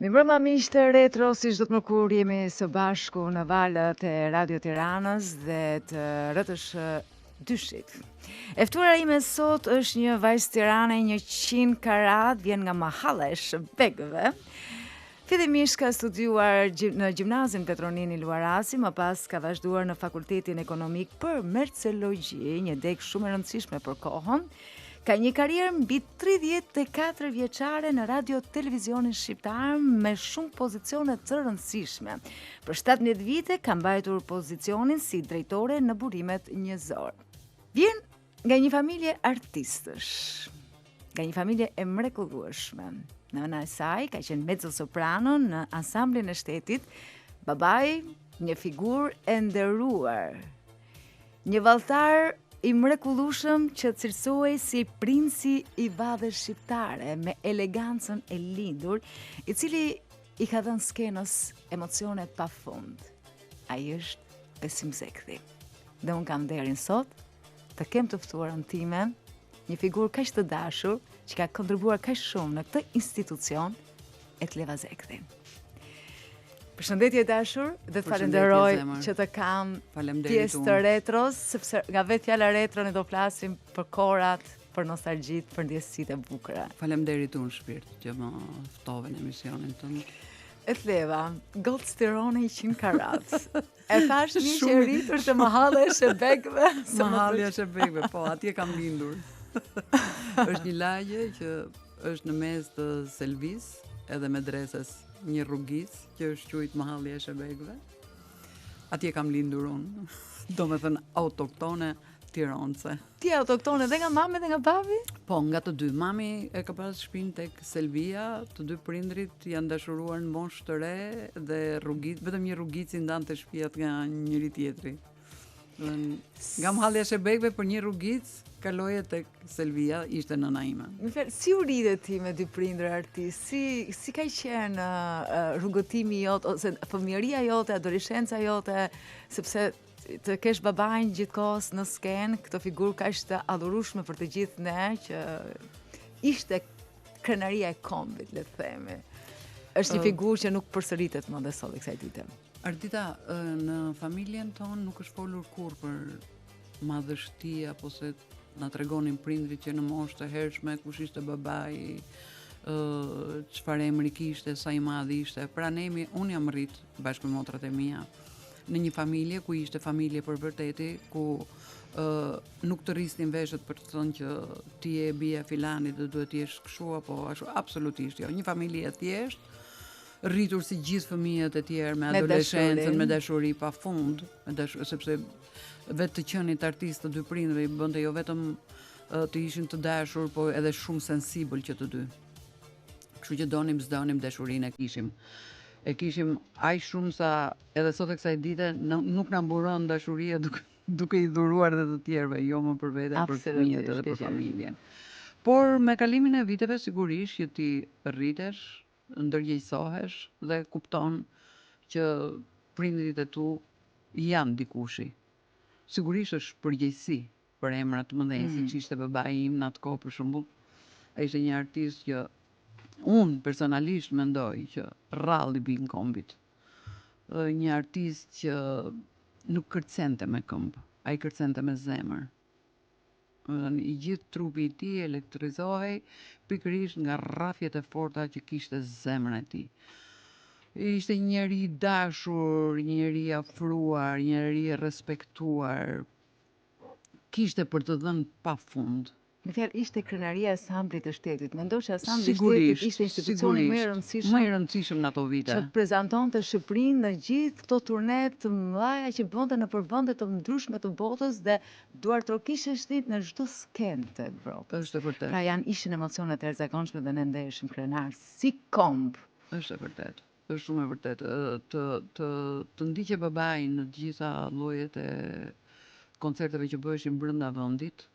Mirëmbrëma miq të Retro, si çdo të mërkurë jemi së bashku në valët e Radio Tiranës dhe të RTSH dyshit. E ftuara ime sot është një vajzë Tirane 100 karat, vjen nga Mahalla e Shebekëve. Fillimisht ka studiuar në gjimnazin Petro Nini Luarasi, më pas ka vazhduar në Fakultetin Ekonomik për Mercelogji, një degë shumë e rëndësishme për kohën. Ka një karrierë mbi 34 vjeçare në radio televizionin shqiptar me shumë pozicione të rëndësishme. Për 17 vite ka mbajtur pozicionin si drejtore në burimet njerëzore. Vjen Nga një familje artistësh, nga një familje e mrekullueshme. Nëna e saj ka qenë mezzo soprano në ansamblin e shtetit, babai një figurë e nderuar. Një valltar i mrekullueshëm që cilësohej si princi i valles shqiptare me elegancën e lindur, i cili i ka dhënë skenës emocione pa fund. Ai është Besim Zekthi. Dhe unë kam nderin sot të kem të ftuarën time, një figurë kaq të dashur që ka kontribuar kaq shumë në këtë institucion, Etleva Zekthi. Përshëndetje e dashur dhe të falenderoj që të kam pjesë të retros, sepse nga vetë fjala retro ne do flasim për kohërat, për nostalgjitë, për ndjesitë e bukura. Faleminderit unë shpirt që më ftove në emisionin tënd. Etleva, gocë Tirone 100 karat. E thashë një që e rritur te Mahalla e Shebekëve. Mahalla e Shebekëve, po, atje kam lindur. është një lagje që është në mes të Selvisë edhe Medreses, një rrugicë që është quajt Mahalla e Shebekëve. Atje kam lindur unë, domethënë autoktone Tironce. Ti autoktone dhe nga mami dhe nga babi? Po, nga të dy. Mami e ka pas shpinë tek Selvia, të dy prindrit janë dashuruar në moshë të re dhe rrugicë, vetëm një rrugicë i ndante shpijat nga njëri tjetri. Nga Mahallja e Shebekëve për një rrugicë kaloje tek Selvia, ishte nëna ime. Më fal, si u rrite ti me dy prindër artistë? Si si ka qenë uh, rrugëtimi jot ose fëmijëria jote, adoleshenca jote, sepse të kesh babain gjithkohës në skenë, këtë figurë kaq të adhurueshme për të gjithë ne që ishte krenaria e kombit, le të themi. Është një figurë që nuk përsëritet më dhe sot e kësaj dite. Ardita, në familjen tonë nuk është folur kurrë për madhështi apo se na tregonin prindrit që në moshë të hershme kush ishte babai, ë çfarë emri kishte, sa i madh ishte. Pra ne jemi, unë jam rrit bashkë me motrat e mia në një familje ku ishte familje për vërteti, ku ë nuk të rrisnin veshët për të thënë që ti je bija e filanit dhe duhet të jesh kështu apo ashtu, absolutisht jo. Një familje e thjeshtë, rritur si gjithë fëmijët e tjerë me adoleshencën, me dashuri pa fund, me dashuri sepse vetë të qenit artistë të dy prindërve i bënte jo vetëm të ishin të dashur, po edhe shumë sensibël që të dy. Kështu që donim s'donim dashurinë e kishim. E kishim aq shumë sa edhe sot e kësaj dite nuk na mburon dashuria duke duke i dhuruar dhe të tjerëve, jo më për vete, për fëmijët edhe për familjen. Por me kalimin e viteve sigurisht që ti rritesh, ndërgjegjësohesh dhe kupton që prindërit e tu janë dikushi. Sigurisht është përgjegjësi për emra të mëdhenj, mm. siç ishte babai im në atë kohë për shembull. Ai ishte një artist që unë personalisht mendoj që rrallë i bin kombit. Një artist që nuk kërcente me këmbë, ai kërcente me zemër. Domethënë i gjithë trupi i tij elektrizohej pikërisht nga rrafjet e forta që kishte zemra e tij. Ishte një njeri i dashur, një njeri i afruar, një njeri i respektuar. Kishte për të dhënë pa fund. Me fjalë ishte krenaria e Ansamblit të Shtetit. Mendoj që Ansambli i Shtetit ishte institucioni më i rëndësishëm. Më i rëndësishëm në ato vite. Që prezantonte Shqipërinë në gjithë këto turne të mëdha që bënte nëpër vende të ndryshme të botës dhe duartrokiseshin në çdo skenë të Evropës. Është e vërtetë. Pra janë ishin emocione të jashtëzakonshme dhe ne ndeheshim krenarë si komb. Është e vërtetë. Është shumë e vërtetë. Të të të ndiqje babain në të gjitha llojet e koncerteve që bëheshin brenda vendit,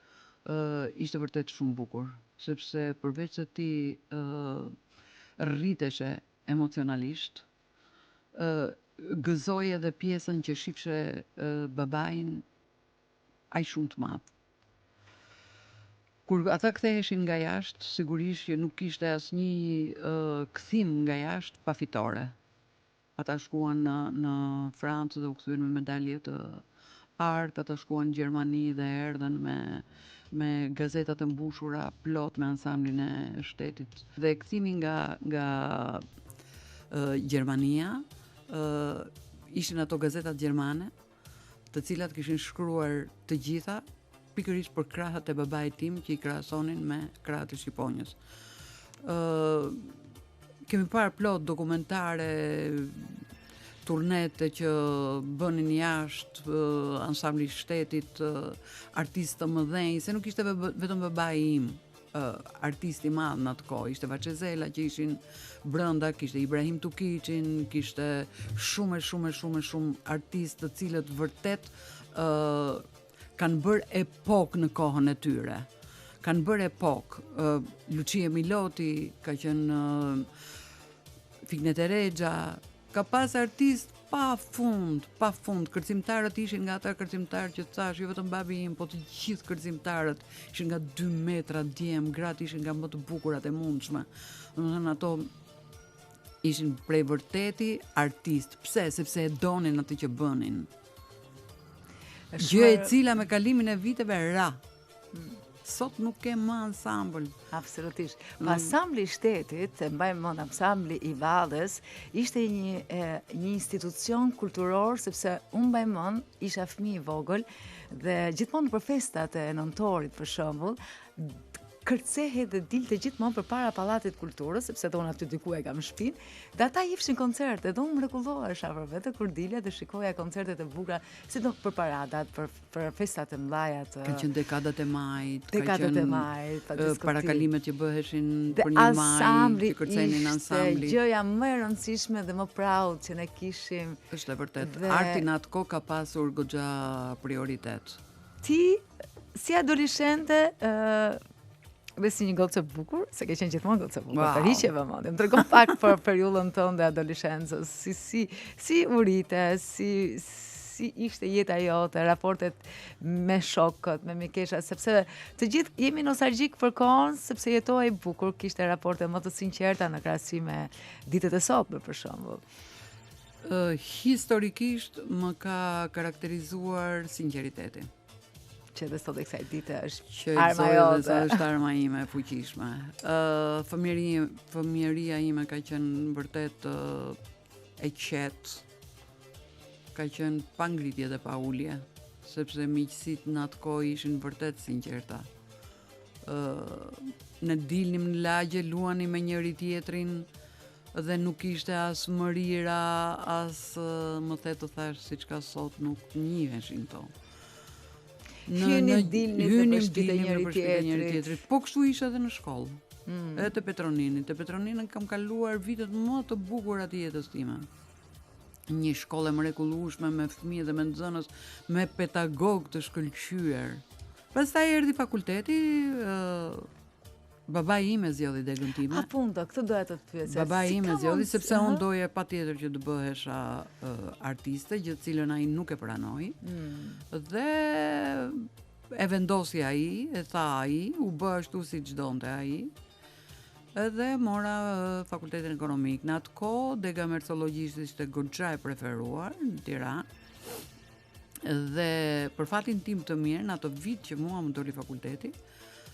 ë ishte vërtet shumë bukur, sepse përveç se ti ë rriteshe emocionalisht, ë gëzoje edhe pjesën që shifshe babain aq shumë të madh. Kur ata ktheheshin nga jashtë, sigurisht që nuk kishte asnjë kthim nga jashtë pa fitore. Ata shkuan në në Francë dhe u kthyen me medalje të artë, ata shkuan në Gjermani dhe erdhën me me gazetat e mbushura plot me ansamblin e shtetit. Dhe kthimi nga nga Gjermania, ë ishin ato gazetat gjermane, të cilat kishin shkruar të gjitha pikërisht për krahët e babait tim që i krahasonin me krahët e shqiponjës. Ë kemi parë plot dokumentare turnetë që bënin jashtë ansambli i shtetit, artistë të mëdhenj, se nuk ishte vetëm babai im, artist i madh në atë kohë, ishte Vaçe Zela që ishin brenda, kishte Ibrahim Tukiçin, kishte shumë e shumë e shumë e shumë artistë të cilët vërtet ë uh, kanë bërë epokë në kohën e tyre. Kanë bërë epokë. Uh, Luçie Miloti ka qenë uh, Fiknete Rexha, Ka pas artistë pa fund, pa fund. Kërcimtarët ishin nga ata kërcimtarë që të thashë, jo vetëm babi im, po të gjithë kërcimtarët ishin nga 2 metra djem, gratë ishin nga më të bukurat e mundshme. Domethënë ato ishin prej vërteti artistë. Pse? Sepse e donin atë që bënin. Gjë e cila me kalimin e viteve ra. Sot nuk ke më ansambël. Absolutisht. Po mm. ansambli i shtetit, e mbaj mend ansambli i valles, ishte një e, një institucion kulturor sepse unë mbaj mend isha fëmijë i vogël dhe gjithmonë për festat e nëntorit për shembull, kërcehej dhe dilte gjithmonë përpara Pallatit të Kulturës, sepse dhe unë aty diku e kam shtëpinë, dhe ata jepshin koncerte dhe unë mrekullohesha për vete kur dilja dhe shikoja koncertet e bukura, sido për paradat, për për festat e mëdha të Kanë qenë dekadat e majit, ka dekadat e majit, pa diskutim. Parakalimet që bëheshin për një maj, që kërcenin ansambli. Ishte gjëja më e rëndësishme dhe më proud që ne kishim. Është e vërtetë. Dhe... Arti në atë kohë ka pasur goxha prioritet. Ti si adoleshente ë dhe si një gocë e bukur, se ke qenë gjithmonë gocë e bukur, wow. tërhiqje vëmendje. Më tregon pak për periudhën tënde adoleshencës, si si si u rrite, si si ishte jeta jote, raportet me shokët, me mikeshat, sepse të gjithë jemi nostalgjik për kohën, sepse jetohej bukur, kishte raporte më të sinqerta në krahasim me ditët e sotme për shembull. Uh, historikisht më ka karakterizuar sinqeriteti. Që edhe sot e kësaj dite është që arma jote. Që është arma ime e fuqishme. Ë uh, fëmijëria, fëmijëria ime ka qenë vërtet uh, e qetë. Ka qenë pa ngritje dhe pa ulje, sepse miqësitë në atë kohë ishin vërtet të sinqerta. Ë uh, ne dilnim në lagje, luanim me njëri tjetrin dhe nuk ishte as mërira, as më the të thashë siç ka sot nuk njiheshin këto. Në, hynim, dilnim hynim, dilnim nëpër shtëpitë e njëri tjetrit. Po kështu isha edhe në shkollë. Mm. Edhe te Petro Nini. Te Petro Nini kam kaluar vitet më të bukura të jetës time. Një shkollë e mrekullueshme me fëmijë dhe me nxënës, me pedagogë të shkëlqyer. Pastaj erdhi fakulteti, ë Babai im e zgjodhi degën time. A punto, këtë doja të të pyes. Babai si im e zgjodhi sepse unë doja patjetër që të bëhesha uh, artiste, gjë të cilën ai nuk e pranoi. Mm. Dhe e vendosi ai, e tha ai, u bë ashtu siç donte ai. Edhe mora fakultetin ekonomik. Në atë kohë dega e mercologjisë ishte goxha e preferuar në Tiranë. Dhe për fatin tim të mirë, në atë vit që mua më doli fakulteti,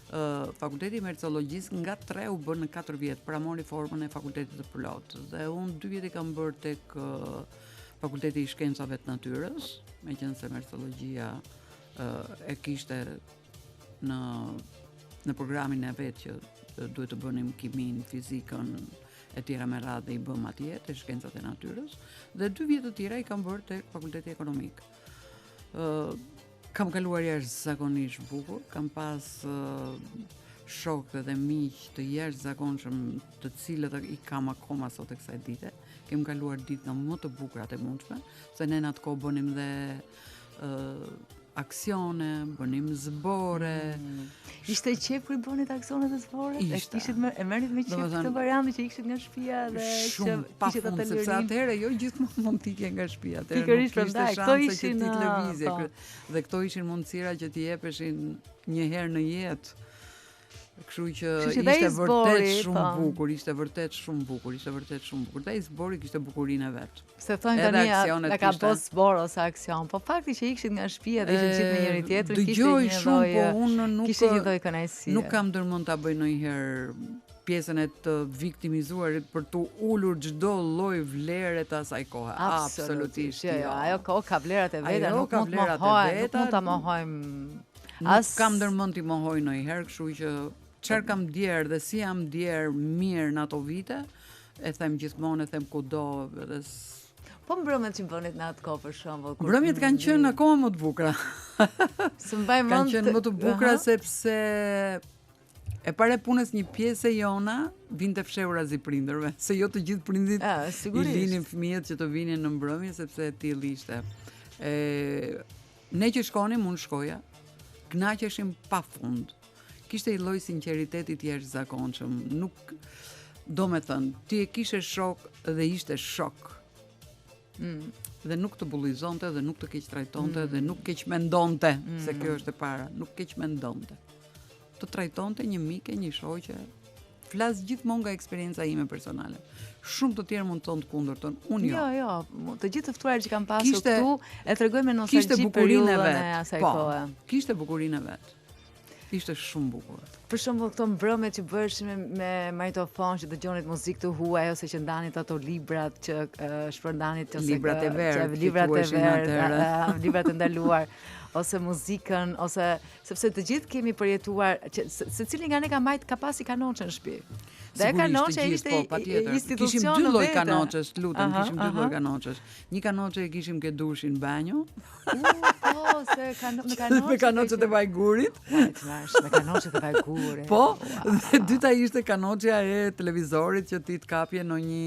ë fakulteti i mercologjisë nga 3 u bë në 4 vjet, pra mori formën e fakultetit të plotë. Dhe unë 2 vjet i kam bërë tek fakulteti i shkencave të natyrës, meqenëse mercologjia e kishte në në programin e vet që duhet të bënim kiminë, fizikën, e tjera me radhë dhe i bëmë atje te shkencat e natyrës dhe dy vjet të tjera i kam bërë te Fakulteti Ekonomik. Ë kam kaluar jashtëzakonisht bukur, kam pas uh, shokë dhe miq të jashtëzakonshëm, të cilët i kam akoma sot e kësaj dite. Kem kaluar ditë nga më të bukurat e mundshme, se ne në atë kohë bënim dhe ë aksione, bënim zbore. Mm. Ishte qejf kur i bënit aksionet e zboret? E kishit me e merrnit me qejf këtë variant që ikshit nga shtëpia dhe që kishit atë lirinë. Sepse atëherë jo gjithmonë mund të ikje nga shtëpia, atëherë nuk kishte shanse që ti të lëvizje. Po. Dhe këto ishin mundësira që t'i jepeshin një herë në jetë. Kështu që ishte vërtet shumë po. bukur, ishte vërtet shumë bukur, ishte vërtet shumë bukur. Dhe ai zbori kishte bukurinë e vet. Se thonë tani na ka bërë zbor ose aksion, po fakti që ikshit nga shtëpia dhe ishit gjithë me njëri tjetrin, kishte një shumë, po unë nuk kishte një lloj kënaqësie. Nuk kam ndërmend ta bëj ndonjëherë pjesën e të viktimizuarit për të ulur çdo lloj vlere të asaj kohe. Absolutisht. Jo, jo, ajo kohë ka vlerat e veta, nuk mund të mohojmë, nuk mund ta mohojmë As kam ndërmend t'i mohoj ndonjëherë, kështu që çfarë kam ndjerë dhe si jam ndjerë mirë në ato vite, e them gjithmonë, e them kudo edhe Po mbrëmjet që bënit në atë kohë për shembull, kur Mbrëmjet kanë qenë akoma më të bukura. S'e mbaj mend. Kanë qenë më të bukura uh -huh. sepse e para e punës një pjesë e jona vinte fshehurazi prindërve, se jo të gjithë prindit i linin fëmijët që të vinin në mbrëmje sepse e tillë ishte. E Ne që shkonim, unë shkoja, kënaqeshim pa fund. Kishte një lloj sinqeriteti të jashtëzakonshëm. Nuk domethënë, ti e kishe shok dhe ishte shok. Mm. Dhe nuk të bullizonte dhe nuk të keqtrajtonte mm. dhe nuk keqmendonte, mm. se kjo është e para, nuk keqmendonte. Të trajtonte një mike, një shoqe, Flas gjithmonë nga eksperienca ime personale. Shumë të tjerë mund të thonë të kundërtën, unë jo. Jo, jo, të gjithë të ftuarit që kam pasur kishte, këtu e tregojnë me nostalgji periudhën e vet. E asaj po, kohe. Kishte bukurinë e vet. Ishte shumë bukur. Për shembull këto mbrëmjet që bëheshin me, me magnetofon që dëgjonit muzikë të huaj ose që ndanit ato librat që uh, shpërndanit ose librat e verdhë, librat e verdhë, librat e ndaluar ose muzikën ose Sepse të gjithë kemi përjetuar që secili nga ne ka mbajt ka pas kanoçe në shtëpi. Dhe kanoçja ishte po, institucion Kishim dy lloj kanoçesh, lutem, kishim dy lloj kanoçesh. Një kanoçe e kishim ke dushi në banjo. Po, se kano, me kanoçe. Me kanoçet e vajgurit. Me kanoçet e vajgurit. Po, dhe dyta ishte kanoçja e televizorit që ti të kapje në një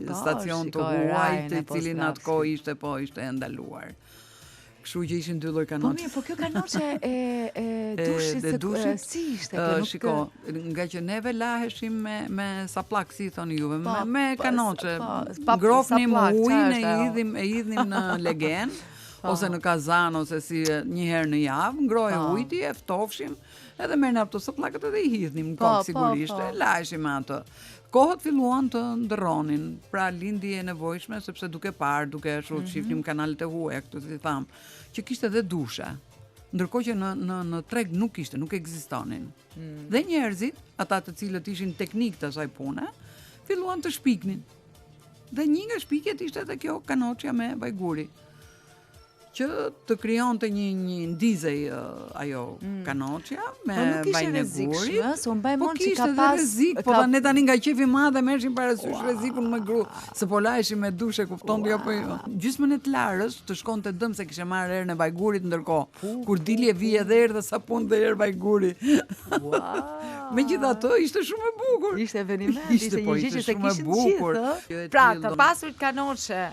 po, stacion të huaj, të cili në atë kohë ishte po ishte e ndaluar. Kështu që ishin dy lloj kanoçe. Po mirë, po kjo kanoçe e e dushit se dushit, si ishte kjo nuk Shiko, nga që neve laheshim me me sapllak si i thoni juve, po, me, me po, kanoçe. Po, pa, Ngrohnim ujin e hidhim e hidhnim në legen po. ose në kazan ose si një herë në javë, ngrohej po. ujti e ftofshim, edhe merrnim ato sapllakët edhe i hidhnim në kokë po, sigurisht, po, po. e laheshim me atë. Kohët filluan të ndërronin, pra lindi e nevojshme sepse duke parë, duke ashtu mm -hmm. shihnim kanalet e huaja, këto si thamë, që kishte dhe dushe. Ndërkohë që në në në treg nuk kishte, nuk ekzistonin. Mm. Dhe njerëzit, ata të cilët ishin teknikë të asaj pune, filluan të shpiknin. Dhe një nga shpikjet ishte edhe kjo kanoçja me vajguri. që të krijonte një një ndizej uh, ajo mm. kanoçja me po nuk ishte e rrezikshme, se unë mbaj po mend që ka pas rrezik, po ne tani nga qefi i madh e merrshim parasysh wow. rrezikun me gru, se po laheshim me dush e kupton ti apo jo. Gjysmën e të larës të shkonte dëm se kishe marrë erën e vajgurit ndërkohë. Kur dilje vije edhe erë dhe sapun dhe erë vajguri. Wow. Megjithatë ishte shumë e bukur. Ishte eveniment, ishte, ishte po, një gjë që s'e kishin gjithë. Pra, të pasurit kanoçe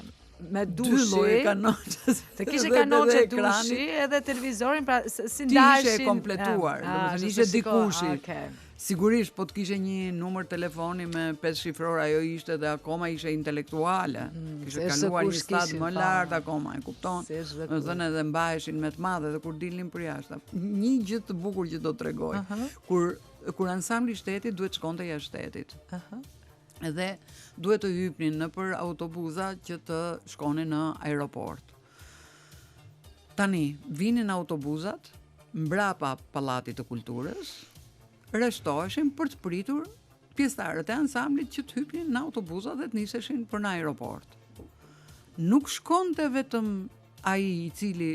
me dushi. Dy lloje kanoçe. Të kishe kanoçe dushi edhe televizorin, pra si ndaheshin. Ti ishe e kompletuar, domethënë ishe dikushi. Okay. Sigurisht, po të kishe një numër telefoni me 5 shifror, ajo ishte dhe akoma ishe intelektuale. Mm, kishe kaluar një stad më po. lart akoma, e kupton? Domethënë edhe mbaheshin me të madhe dhe kur dilnin përjashta. Një gjë të bukur që do të tregoj. Uh -huh. Kur kur ansambli i shtetit duhet shkonte jashtë shtetit. Uh -huh dhe duhet të hypnin nëpër autobuza që të shkonin në aeroport. Tani, vinin autobuzat, mbrapa pallatit të kulturës, rreshtoheshin për të pritur pjesëtarët e ansamblit që të hypnin në autobuza dhe të niseshin për në aeroport. Nuk shkonte vetëm ai i cili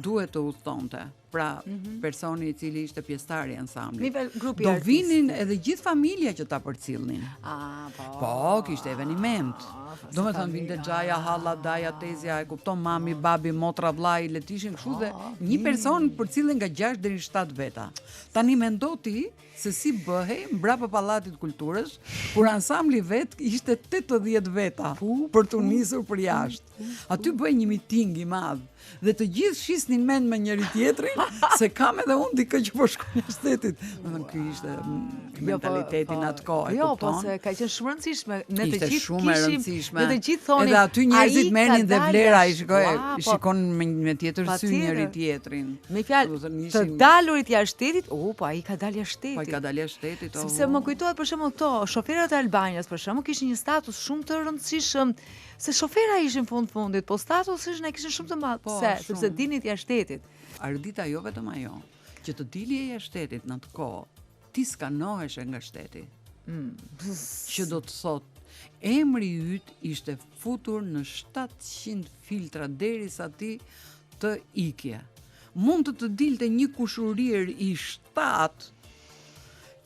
duhet të udhëtonte. Pra, mm -hmm. personi i cili ishte pjesëtar i ansamblit. Grupi Do vinin edhe gjithë familja që ta përcillnin. Ah, po. Po, kishte eveniment. Ah, po, Domethënë vinte xhaja, halla, daja, tezja, e kupton mami, babi, motra, vllai, le të ishin kështu dhe po, një person përcillej nga 6 deri në 7 veta. Tani mendo ti se si bëhej mbrapa Pallatit të Kulturës, kur ansambli vetë ishte 80 veta për t'u nisur për jashtë. Aty bëhej një miting i madh dhe të gjithë shisnin mend me njëri tjetrin se kam edhe unë dikë që po shkon jashtë shtetit. Domethënë ky ishte mm, jo, po, mentaliteti në atë kohë, jo, po se ka qenë shumë e rëndësishme. Ne të gjithë kishim. rëndësishme. Ne të gjithë thonim. Edhe aty njerëzit merrnin dhe vlera, i shikoj, po. shikon me, me tjetër sy njëri tjetrin. Me fjalë, të dalurit jashtë shtetit, u, po ai ka dalë jashtë shtetit. Po ai ka dalë jashtë shtetit, oh. Sepse më kujtohet për shembull këto, shoferat e Albanias për shembull kishin një status shumë të rëndësishëm, se shofera ishin fund fundit, po statusin e kishin shumë të madh. Po, Pse? Sepse dilnit jashtë shtetit. Ardita jo vetëm ajo, që të dilje jashtë shtetit në atë kohë, ti skanoheshe nga shteti. Mm. Që do të thotë, emri yt ishte futur në 700 filtra derisa ti të ikje. Mund të të dilte një kushurir i 7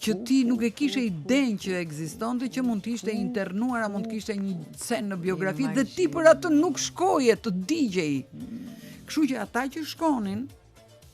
që ti nuk e kishe idenë që ekzistonte, që mund të ishte internuar, mund të kishte një sen në biografi dhe ti për atë nuk shkoje të digjej. Kështu që ata që shkonin,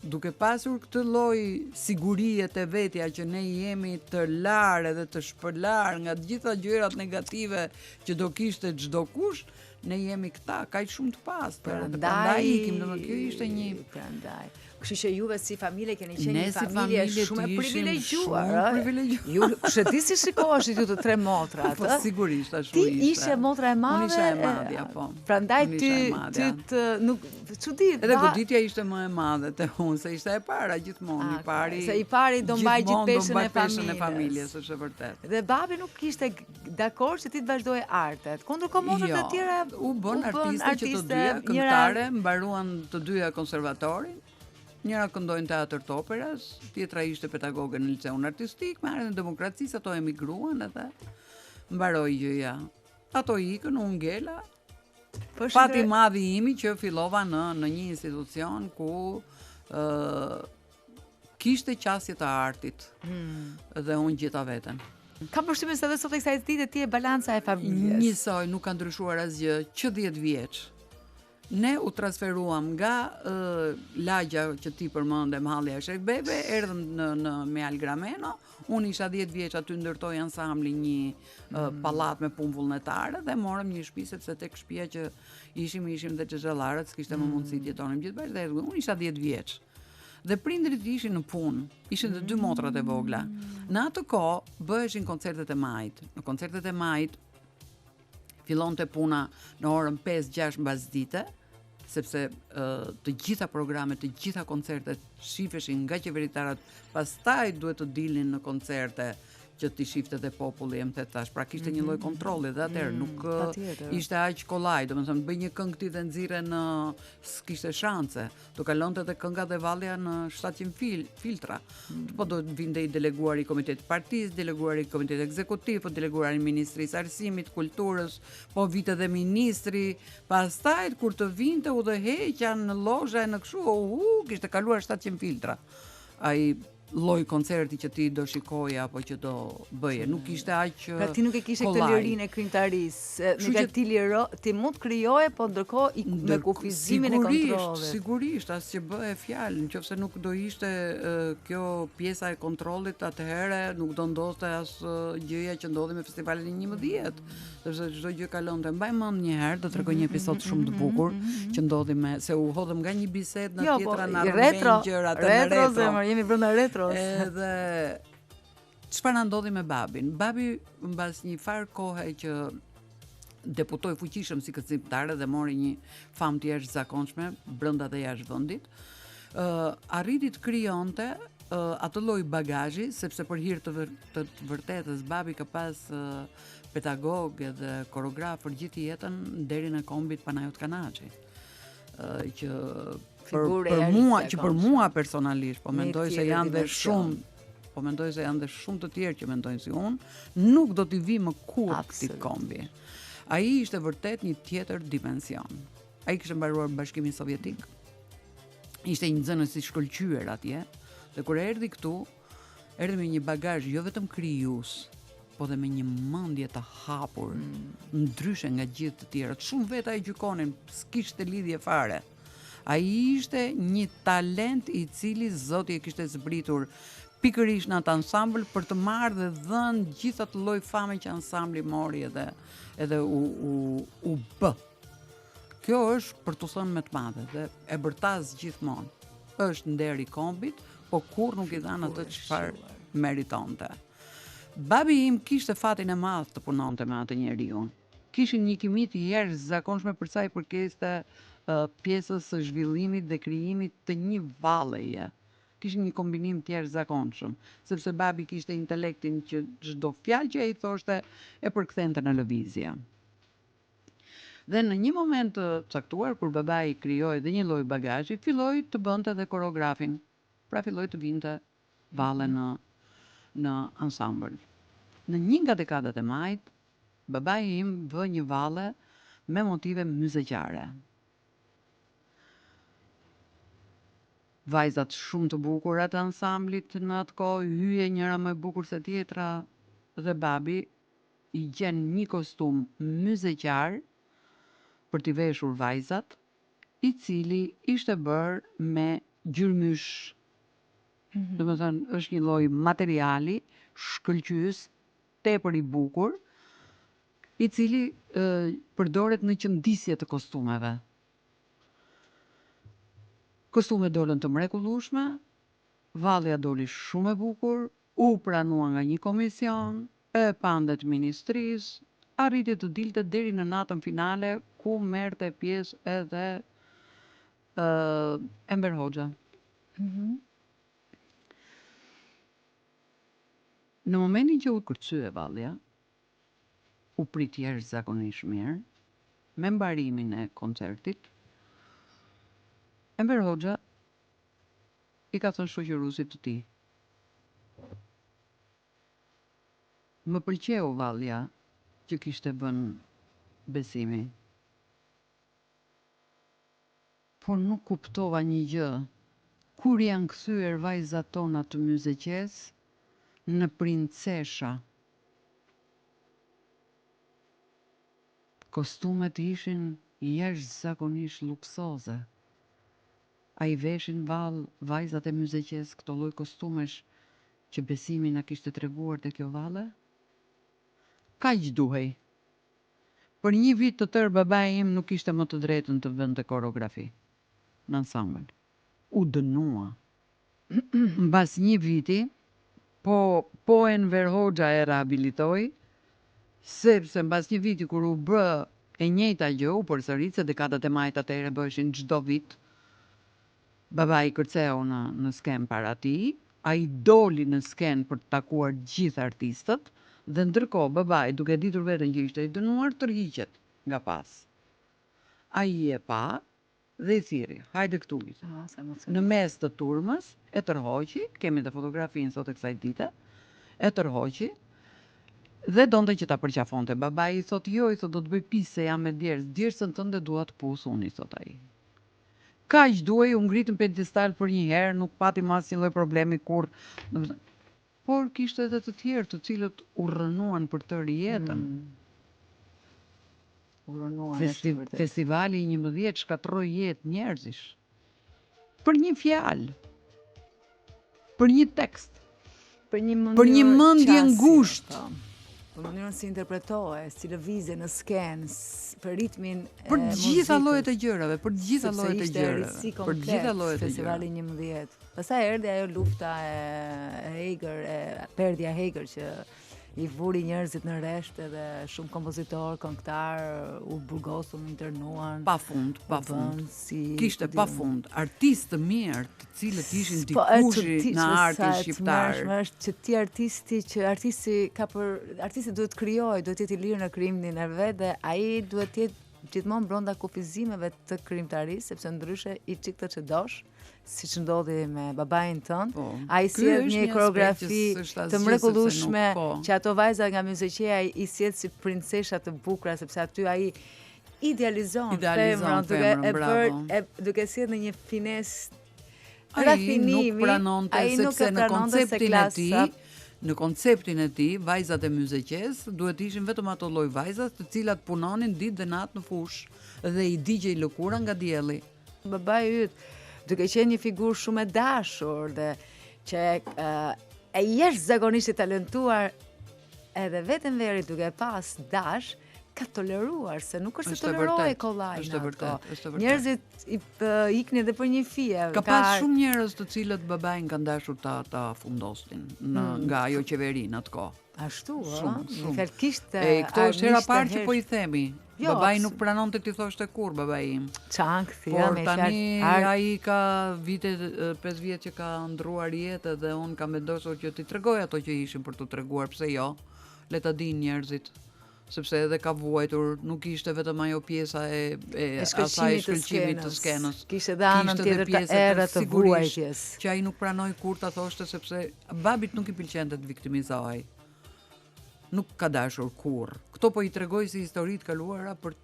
duke pasur këtë lloj sigurie te vetja që ne jemi të larë edhe të shpëlarë nga të gjitha gjërat negative që do kishte çdokush, ne jemi këta kaq shumë të pastër. Prandaj, prandaj ikim, domethënë kjo ishte një prandaj. Kështu që juve si familje keni qenë një si familje shumë e privilegjuar, shumë privilegjuar. Ju kush e di si shikoheshit ju të tre motrat, Po sigurisht ashtu ishte. Ti ishe motra e madhe. Unë isha e madhja, po. Prandaj ty ty të nuk çudi. Edhe goditja ishte më e madhe te unë se ishte e para gjithmonë, i pari. Se i pari do mbajë gjithë peshën e familjes. e familjes, është e vërtetë. Dhe babi nuk ishte dakord që ti të vazhdoje artet. Ku ndërkohë motrat jo, e tjera u bënë artiste që të dyja, këngëtare, mbaruan të dyja konservatorin. Njëra këndoi në teatër të operas, tjetra ishte pedagoge në liceun artistik, me ardhjen e demokracisë ato emigruan edhe mbaroi gjëja. Ato ikën, unë ngela. Po Fati i madh i imi që fillova në në një institucion ku ë uh, kishte qasje të artit. Hmm. Dhe unë gjeta veten. Kam përshtypjen se edhe sot e kësaj dite ti je balanca e familjes. Njësoj, nuk ka ndryshuar asgjë, që 10 vjeç. Ne u transferuam nga uh, lagja që ti përmende, Mëhallja e Shefbejve, erdhëm në në Mihal Grameno. Unë isha 10 vjeç aty ndërtoi ansambli një uh, pallat me punë vullnetare dhe morëm një shtëpi sepse tek shtëpia që ishim ishim dhe xhaxhallarët, s'kishte më mundësi të jetonim gjithë bashkë dhe unë isha 10 vjeç. Dhe prindërit ishin në punë, ishin dhe dy motrat e vogla. Në atë kohë bëheshin koncertet e majit. Në koncertet e majit fillonte puna në orën 5-6 mbasdite, sepse të gjitha programet, të gjitha koncertet shifeshin nga qeveritarët, pastaj duhet të dilnin në koncerte që t'i shifte dhe populli, e më the tash. Pra kishte një lloj mhm. kontrolli dhe atëherë mm, nuk ishte aq kollaj, domethënë bëj një këngë ti dhe nxirre në s'kishte shanse. Do kalonte dhe kënga dhe vallja në 700 fil, filtra. Mm. Po do të vinte i deleguari i komitetit të partisë, deleguari i komitetit ekzekutiv, po deleguari i Ministrisë së Arsimit, Kulturës, po vinte dhe ministri. Pastaj kur të vinte udhëheqja në lozha e në kështu, u kishte kaluar 700 filtra. Ai lloj koncerti që ti do shikoje apo që do bëje. Nuk ishte aq Pra ti nuk e kishe këtë lirinë e krijimtarisë. Nuk e ti liro, ti mund të krijoje, po ndërkohë i me kufizimin e kontrollit. Sigurisht, as që bëhej fjalë, në qoftë se nuk do ishte kjo pjesa e kontrollit, atëherë nuk do ndodhte as gjëja që ndodhi me festivalin e 11. Sepse çdo gjë kalonte. Mbaj mend një herë, do të tregoj një mhm, episod mhm, shumë të mhm, bukur që ndodhi me se u hodhëm nga një bisedë në jo, po, tjetra na retro, gjërat në retro. Retro zemër, jemi brenda retros. Edhe çfarë na ndodhi me babin? Babi mbas një farë kohe që debutoi fuqishëm si kërcimtar dhe mori një famë të jashtëzakonshme brenda dhe jashtë vendit. Ë uh, arriti të krijonte uh, atë lloj bagazhi sepse për hir të, vër, të, të vërtetës babi ka pas uh, pedagog edhe koreograf për gjithë jetën nderin e kombit Panajot Kanaçi. Ë që për, për mua, që për mua personalisht, po mendoj se janë dhe shumë po mendoj se janë dhe shumë të tjerë që mendojnë si unë, nuk do t'i vijë më kurrë këtij kombi. Ai ishte vërtet një tjetër dimension. Ai kishte mbaruar Bashkimin Sovjetik. Ishte një nxënës i shkëlqyer atje dhe kur erdhi këtu, Erdhi me një bagazh jo vetëm krijues, po dhe me një mendje të hapur, mm. ndryshe nga gjithë të tjerët. Shumë veta e gjykonin, s'kishte lidhje fare. Ai ishte një talent i cili Zoti e kishte zbritur pikërisht në atë ansambël për të marrë dhe dhënë gjithë atë lloj fame që ansambli mori edhe edhe u u u bë. Kjo është për t'u thënë me të madhe dhe e bërtas gjithmonë. Është nder i kombit, po kurrë nuk i dhanë atë çfarë meritonte. Babi im kishte fatin e madh të punonte me atë njeriun. Kishin një kimi të jashtëzakonshme për sa i përkiste pjesës së zhvillimit dhe krijimit të një valleje. Kishin një kombinim të jashtëzakonshëm, sepse babi kishte intelektin që çdo fjalë që ai thoshte e përkthente në lëvizje. Dhe në një moment të caktuar, kur babai krijoi dhe një lloj bagazhi, filloi të bënte dhe koreografin. Pra filloi të vinte valle në në ansambël. Në një nga dekadat e majit, babai im vë një valle me motive myzeqare. Vajzat shumë të bukura të ansamblit në atë kohë, hyje njëra më e bukur se tjetra dhe babi i gjen një kostum myzeqar për t'i veshur vajzat, i cili ishte bërë me gjyrmysh. Mm -hmm. Domethënë, është një lloj materiali shkëlqyes, tepër i bukur, i cili e, përdoret në qëndisje të kostumeve. Kostumet dolën të mrekullueshme, vallja doli shumë e bukur, u pranua nga një komision, e panë dhe të ministrisë, arriti të dilte deri në natën finale ku merrte pjesë edhe uh, Enver Hoxha. Mm -hmm. Në momentin që u kërcye vallja, u prit jashtëzakonisht mirë, me mbarimin e koncertit, Enver Hoxha i ka thënë shoqëruesit të tij. Më pëlqeu vallja që kishte vënë Besimi. Por nuk kuptova një gjë, kur janë kthyer vajzat tona të Myzeqesë në princesha? Kostumet ishin jashtëzakonisht luksoze. A i veshin vallë vajzat e Myzeqesë këto lloj kostumesh që Besimi na kishte treguar te kjo valle? Kaq duhej. Për një vit të tërë babai im nuk kishte më të drejtën të vënte koreografi në ansambël. U dënua. Mbas një viti, po po Enver Hoxha e rehabilitoi, sepse mbas një viti kur u bë e njëjta gjë, u përsërit se dekadat e majit atëherë bëheshin çdo vit, babai kërceu në në skenë para tij, ai doli në skenë për të takuar gjithë artistët dhe ndërkohë babai duke e ditur veten që ishte i dënuar tërhiqet nga pas. Ai e pa dhe i thirri, hajde këtu i tha. Në mes të turmës e tërhoqi, kemi dhe fotografinë sot e kësaj dite, e tërhoqi dhe donte që ta përqafonte. Babai i thotë, jo, i thotë, do të bëj pis se jam me djersë, djersën tënde dua të puth unë, i thotë ai. Kaq duhej, u ngrit në piedestal për një herë, nuk pati më asnjë lloj problemi kurrë. Domethënë, por kishte edhe të tjerë të cilët u rrënuan për tërë jetën. Mm. U rrënuan, Festi festivali i 11 shkatërroi jetë njerëzish. Për një fjalë. Për një tekst. Për një mënyrë Për një mendje ngushtë. Po. Për mënyrën si interpretohej, si lëvizje në skenë, për ritmin e Për të gjitha llojet e gjërave, për të gjitha llojet e gjërave. Për të gjitha llojet e gjërave. Festivali 11. Pastaj erdhi ajo lufta e egër, e perdja e egër që i vuri njerëzit në rresht edhe shumë kompozitorë, këngëtarë u burgosën, u internuan. Pa fund, pa fund. Si, Kishte pa fund artistë të mirë, të cilët ishin po, dikushi në artin shqiptar. Sa është që ti artisti që artisti ka për artisti duhet të krijojë, duhet të jetë i lirë në krijimin e vet dhe ai duhet të jetë gjithmonë brenda kufizimeve të krijimtarisë, sepse ndryshe i çik të ç'dosh siç ndodhi me babain tënd, po, ai sjell një koreografi të mrekullueshme po. që ato vajza nga Myzeqeja i sjell si princesha të bukura sepse aty ai idealizon, idealizon femrën duke e bërë e duke sjellë në një finesë rafinimi, ai nuk pranonte ai nuk sepse në konceptin e tij në konceptin e tij, vajzat e Myzeqesë duhet të ishin vetëm ato lloj vajzash të cilat punonin ditë dhe natë në fushë dhe i digjej lëkura nga dielli. Babai yt, duke qenë një figurë shumë e dashur dhe që e jashtëzakonisht i talentuar edhe vetë Enveri duke pas dash, ka toleruar, se nuk është se tolerohej kollaj. Është e vërtetë, është e vërtetë. Njerëzit i iknin edhe për një fije. Ka pas shumë njerëz të cilët babain kanë dashur ta ta fundosnin në mm. nga ajo qeveri në atë kohë. Ashtu, ë? Shumë, shumë. Fjalë kishte. E këto është hera parë që po i themi. Jo, babai nuk pranonte t'i thoshte kurrë babai im. Ç'ankthi, ja, me tani ai ka vite 5 vjet që ka ndërruar jetë dhe unë kam vendosur që t'i tregoj ato që ishin për t'u treguar, pse jo? Le ta dinë njerëzit sepse edhe ka vuajtur, nuk ishte vetëm ajo pjesa e, e, e asaj shkëlqimit të skenës. Kishte dhe anën tjetër të errët të vuajtjes. Që ai nuk pranoi kurrë ta thoshte sepse babit nuk i pëlqente të viktimizohej. Nuk ka dashur kurrë. Këto po i tregoj si histori të kaluara për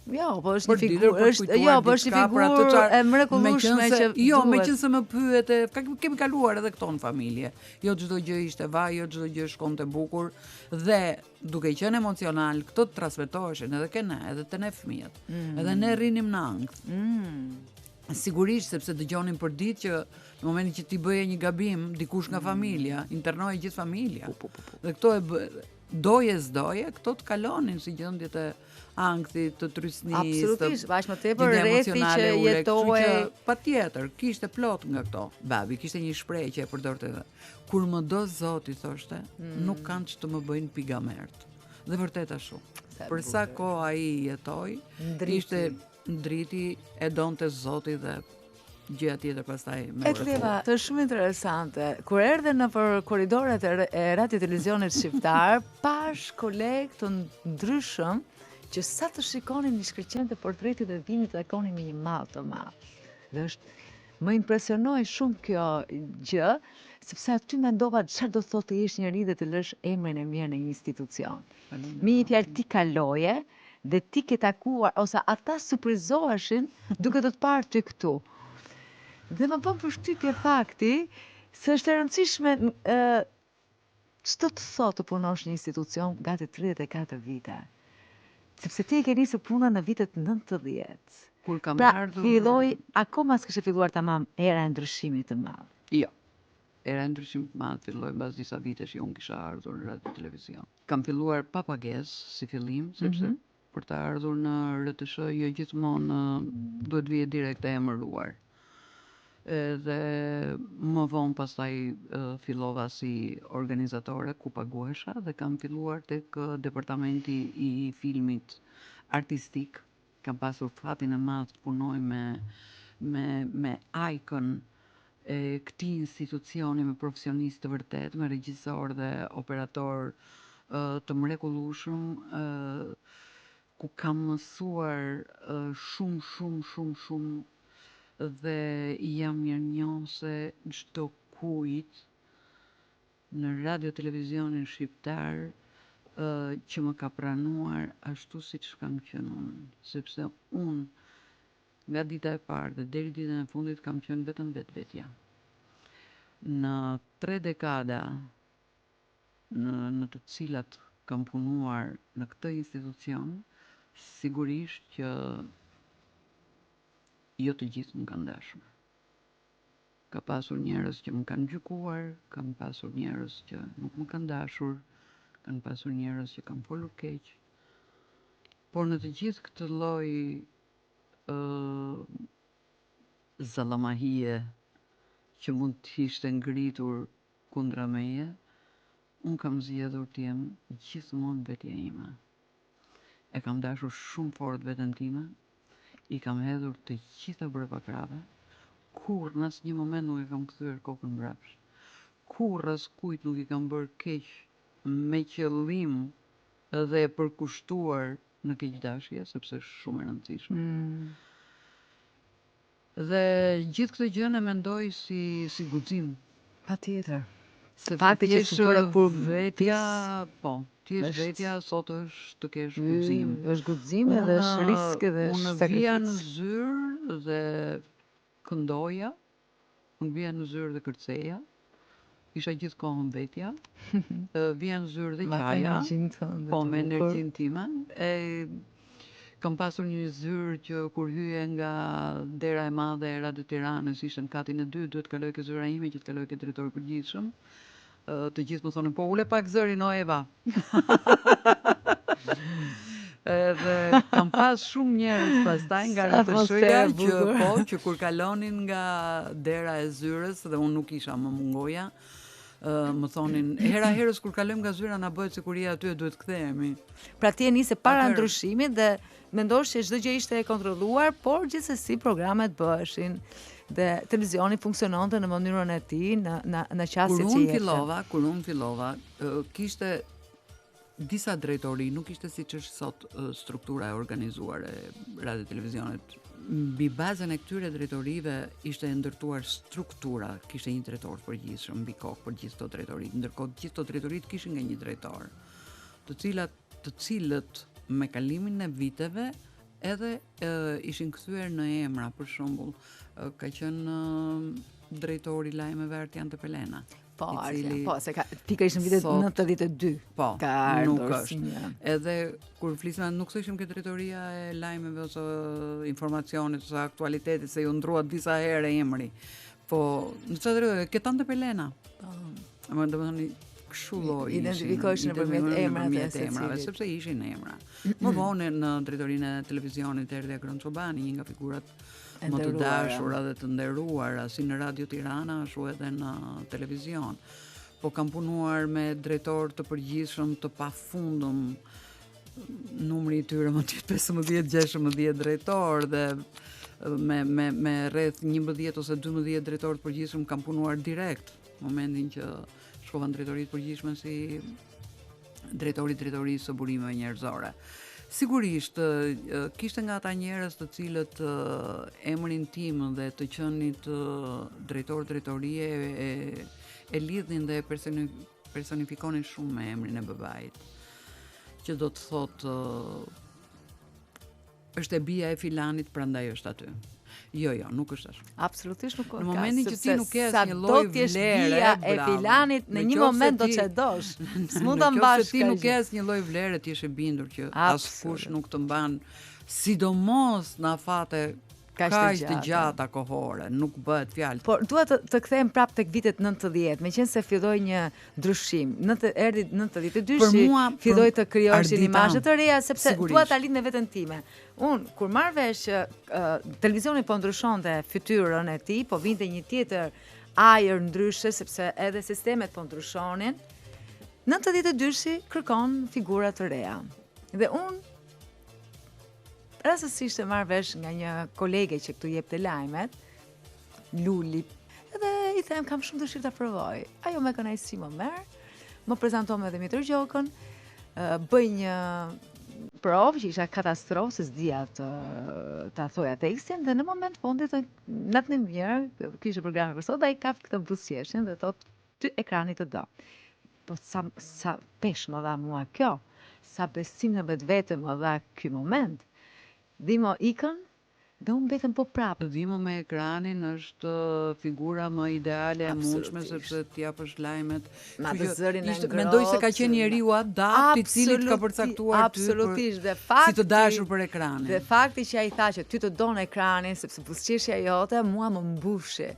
Jo, po është një figurë, është jo, po është një figurë e mrekullueshme që Jo, meqenëse më pyete, ka kemi kaluar edhe këto në familje. Jo çdo gjë ishte vaj, jo çdo gjë shkonte bukur dhe duke qenë emocional, këto të transmetoheshin edhe ke ne, edhe te ne fëmijët. Mm. Edhe ne rrinim në ankth. Mm. Sigurisht sepse dëgjonim për ditë që në momentin që ti bëje një gabim, dikush nga mm. familja, internohej gjithë familja. Po, po, po, po. Dhe këto e bë, doje s'doje, këto të kalonin si gjendjet e ankthit, të trysnisë, Absolutisht, aq më tepër rrethi që jetohej. Patjetër, kishte plot nga këto. Babi kishte një shprehje që e përdorte edhe. Kur më do Zoti thoshte, mm. nuk kanë ç'të më bëjnë pigamerët. Dhe vërtet ashtu. Për sa kohë ai jetoi, ishte ndriti e donte Zoti dhe gjëja tjetër pastaj me Etleva, është shumë interesante. Kur erdhe nëpër korridoret e Radio Televizionit Shqiptar, pashë kolegë të ndryshëm që sa të shikonin i shkëlqente portreti dhe vinin të takonin me një mall të madh. Dhe është më impresionoi shumë kjo gjë, sepse aty mendova çfarë do thotë të jesh njeri dhe të lësh emrin e mirë në një institucion. Me një fjalë ti kaloje, dhe ti ke takuar ose ata surprizoheshin duke të të parë ty këtu. Dhe më bën përshtypje fakti se është e rëndësishme ç'do të thotë të punosh në institucion gati 34 vite. Sepse ti e ke nisur punën në vitet 90. Kur kam pra, ardhur... filloi, akoma s'kishte filluar tamam era e ndryshimit të madh. Jo. Era e ndryshimit të madh filloi mbas disa vitesh që unë kisha ardhur në radio televizion. Kam filluar pa pagesë si fillim, sepse mm -hmm. për të ardhur në RTSH jo gjithmonë duhet vije direkt e emëruar. Edhe më vonë pastaj fillova si organizatore ku paguhesha dhe kam filluar tek departamenti i filmit artistik. Kam pasur fatin e madh të punoj me me me ajkën e këtij institucioni me profesionistë të vërtetë, me regjisorë dhe operatorë të mrekullueshëm, ku kam mësuar shumë shumë shumë shumë dhe i jam mirënjohëse çdokujt në Radio Televizionin Shqiptar që më ka pranuar ashtu siç kam qenë unë, sepse unë Nga dita e parë dhe deri ditën e fundit kam qenë vetëm vetvetja. Në tre dekada në në të cilat kam punuar në këtë institucion, sigurisht që jo të gjithë më kanë dashur. Ka pasur njerëz që më kanë gjykuar, kanë pasur njerëz që nuk më kanë dashur, kanë pasur njerëz që kanë folur keq. Por në të gjithë këtë lloj zallamahie që mund të ishte ngritur kundra meje, unë kam zgjedhur të jem gjithmonë vetja ime. E kam dashur shumë fort veten time, i kam hedhur të gjitha mbrapa krahëve, kurrë në asnjë moment nuk e kam kthyer kokën mbrapsht. Kurrë askujt nuk i kam bërë keq me qëllim dhe e përkushtuar në keqdashje, sepse është shumë e rëndësishme. Mm. Dhe gjithë këtë gjënë e mendoj si si guxim. Patjetër. Se fakti që s'u bëre kur vetja, po, ti je vetja sot është të kesh guxim. Është guxim edhe është risk edhe është sakrificë. Unë vija në zyrë dhe këndoja, unë vija në zyrë dhe kërceja, isha gjithë kohën vetja, vija në zyrë dhe qaja, po me energjinë time, e kam pasur një zyrë që kur hyje nga dera e madhe e Radio Tiranës, ishte në katin e dytë, duhet të kaloje ke zyra ime që të kaloje ke drejtori i përgjithshëm, të gjithë më thonin, po ule pak zërin o Eva. Edhe kam pas shumë njerëz pastaj nga RTSH-ja që po, që kur kalonin nga dera e zyrës dhe unë nuk isha më mungoja, më thonin hera herës kur kalojmë nga zyra na bëhet sikur je aty e duhet të kthehemi. Pra ti e nise para ndryshimit dhe mendosh që çdo gjë ishte e kontrolluar, por gjithsesi programet bëheshin dhe televizioni funksiononte në mënyrën e tij, në në në qasjet që jepte. Kur unë fillova, kur unë fillova, kishte disa drejtori, nuk ishte siç është sot struktura e organizuar e radio televizionit. Mbi bazën e këtyre drejtorive ishte e ndërtuar struktura, kishte një drejtor të përgjithshëm mbi kokë për gjithë këto drejtoritë, ndërkohë gjithë këto drejtoritë kishin nga një drejtor, të cilat të cilët me kalimin e viteve edhe e, ishin kthyer në emra, për shembull, ka qenë drejtori i lajmeve Artian Tepelena. Po, i cili po, se ka pikërisht në vitet 92. Po, ka ardhur nuk është. Një. Edhe kur flisnim nuk thoshim ke drejtoria e lajmeve ose informacionit ose aktualitetit se iu ndrua disa herë emri. Po, në çfarë drejtorie? Ke Tan Tepelena. Po. Më domethënë kështu lloj identifikoheshin nëpërmjet emrave të emrave, sepse ishin emra. Më vonë në drejtorinë e televizionit erdhi Agron Çobani, një nga figurat më të dashura dhe të nderuara, si në Radio Tirana, ashtu edhe në televizion. Po kam punuar me drejtorë të përgjithshëm të pafundëm, numri i tyre mund të jetë 15-16 drejtorë dhe me me me rreth 11 ose 12 drejtorë të përgjithshëm kam punuar direkt momentin që shkova në drejtori të përgjithshme si drejtori i drejtorisë së burimeve njerëzore. Sigurisht, kishte nga ata njerëz të cilët emrin tim dhe të qenit drejtor drejtorie e, e lidhnin dhe e personifikonin shumë me emrin e babait. Që do të thotë Është e bija e filanit, prandaj është aty. Jo, jo, nuk është ashtu. Absolutisht nuk ka. Në momentin që ti nuk ke asnjë lloj vlere, bija e filanit në një moment do të çedosh. S'mund ta mbash. Nëse ti nuk ke asnjë lloj vlere, ti je e bindur që askush nuk të mban, sidomos në afate kaq të gjata kohore, nuk bëhet fjalë. Por dua të të kthehem prapë tek vitet 90, meqenëse filloi një ndryshim. Në erdhi 92-shi, filloi të krijoheshin imazhe të reja sepse dua ta lidh me veten time. Unë kur marr vesh që uh, televizioni po ndryshonte fytyrën e tij, po vinte një tjetër ajër ndryshe sepse edhe sistemet po ndryshonin. 92-shi kërkon figura të reja. Dhe unë Rastësisht e marr vesh nga një kolege që këtu jepte lajmet, Luli, edhe i them kam shumë dëshirë ta provoj. Ajo me kënaqësi më merr, më prezanton me Dhimitër Gjokën, bëj një provë që isha katastrofë se s'dija të ta thoja tekstin dhe në moment fundit natën e mirë, ky ishte programi për sot, ai kap këtë buzëqeshjen dhe thotë Ty ekrani të do. Po sa sa peshë më dha mua kjo, sa besim në vetvete më dha ky moment. Dhimo ikën dhe unë mbetem po prapë. Dhimo me ekranin është figura më ideale e mundshme sepse të japësh lajmet. Me atë zërin e ngrohtë. Mendoj se ka qenë njeriu adapt i cili të ka përcaktuar ty absolutisht dhe fakti si të dashur për ekranin. Dhe fakti që ai tha që ty të don ekrani sepse buzëqeshja jote mua më mbushi.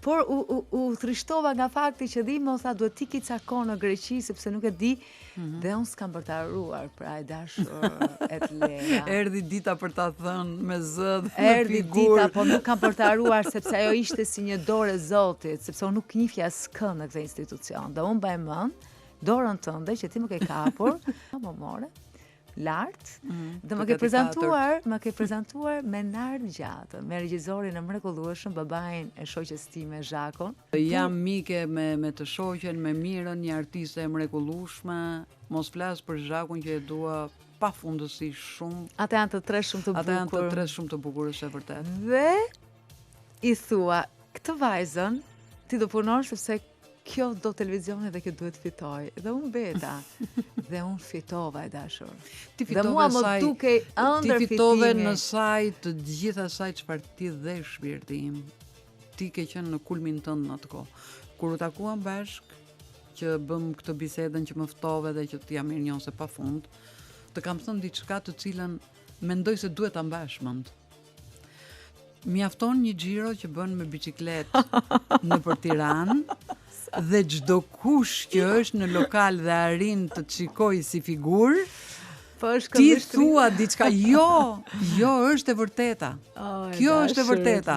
Por u, u, u trishtova nga fakti që Dhimo tha duhet të iki ca kohë në Greqi sepse nuk e di mm -hmm. dhe unë s'kam për ta harruar, pra e dashur Etlea. Erdhi dita për ta thënë me zë dhe me Erdhi dita, po nuk kam për ta harruar sepse ajo ishte si një dorë e Zotit, sepse unë nuk njihja askënd në këtë institucion. Dhe unë mbaj mend dorën tënde që ti më ke kapur, më more lart mm -hmm. dhe më ke prezantuar, më ke prezantuar me Nard Gjatën, me regjisorin e mrekullueshëm, babain e shoqes time Zhakon. Jam mike me me të shoqen, me Mirën, një artiste e mrekullueshme. Mos flas për Zhakun që e dua pafundësisht shumë. Ata janë të tre shumë të bukur. Ata janë të tre shumë të bukur, është e vërtetë. Dhe i thua, këtë vajzën ti do punosh sepse kjo do televizionin dhe kjo duhet fitojë. Dhe unë mbeta. dhe unë fitova e dashur. Ti fitove dhe mua më dukej ëndërr Ti fitove në sajë të gjithë asaj çfarë ti dhe shpirti im. Ti ke qenë në kulmin tënd në atë kohë. Kur u takuam bashkë, që bëmë këtë bisedën që më ftove dhe që të jam mirënjohëse pa fund, të kam thënë diçka të cilën mendoj se duhet ta mbash mend. Mjafton një xhiro që bën me biçikletë nëpër Tiranë dhe çdokush që është në lokal dhe arrin të të shikojë si figurë, Po është Ti thua diçka, jo, jo është e vërteta. Oh, Kjo është e vërteta.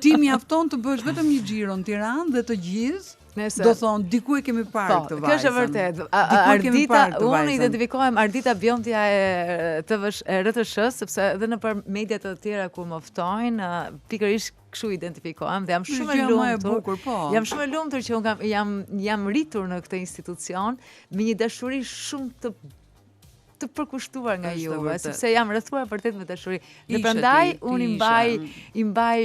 Ti mjafton të bësh vetëm një xhiro në Tiranë dhe të gjithë Nëse, do thonë diku e kemi parë po, këtë vajzën. Kjo është e vërtetë. Ardita, unë identifikohem Ardita Bjondja e TV e RTSH sepse edhe nëpër media të tjera ku më ftojnë, pikërisht kështu identifikohem dhe jam shumë e lumtur. Bukur, po. Jam shumë e lumtur që unë kam jam jam rritur në këtë institucion me një dashuri shumë të të përkushtuar nga ju, sepse jam rrethuar vërtet me dashuri. Dhe prandaj unë i mbaj i mbaj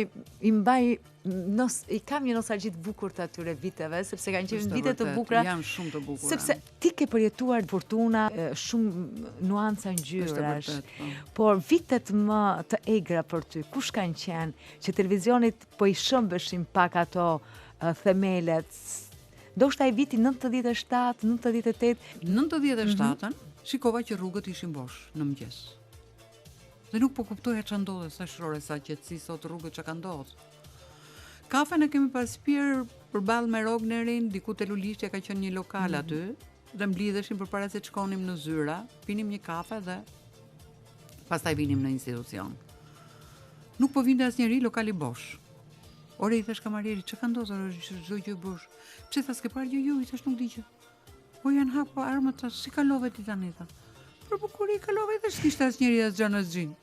i mbaj nos, i kam një nostalgji të bukur të atyre viteve, sepse kanë qenë vite të bukura. Janë shumë të bukura. Sepse ti ke përjetuar furtuna, shumë nuanca ngjyrash. Po. Por vitet më të egra për ty, kush kanë qenë që televizionit po i shëmbeshin pak ato themelet? Ndoshta ai viti 97, 98. 97-ën, mm -hmm. shikova që rrugët ishin bosh në mëngjes. Dhe nuk po kuptoja ça ndodhte, thashë ore sa qetësi sot rrugët ça ka ndodhur. Kafen e kemi pas pirë përballë me Rognerin, diku te Lulishtja ka qenë një lokal mm -hmm. aty dhe mblidheshim përpara se të shkonim në zyra, pinim një kafe dhe pastaj vinim në institucion. Nuk po vinte asnjeri, lokali bosh. Ore i thash kamarierit, çka ka ndodhur, është çdo gjë bosh. Pse tha s'ke parë gjë? Jo, i thash nuk di gjë. Po janë hapur armët, tha, si kalove ti tani tha. Për bukuri kalova i thash, s'kishte asnjeri as xhan as xhin.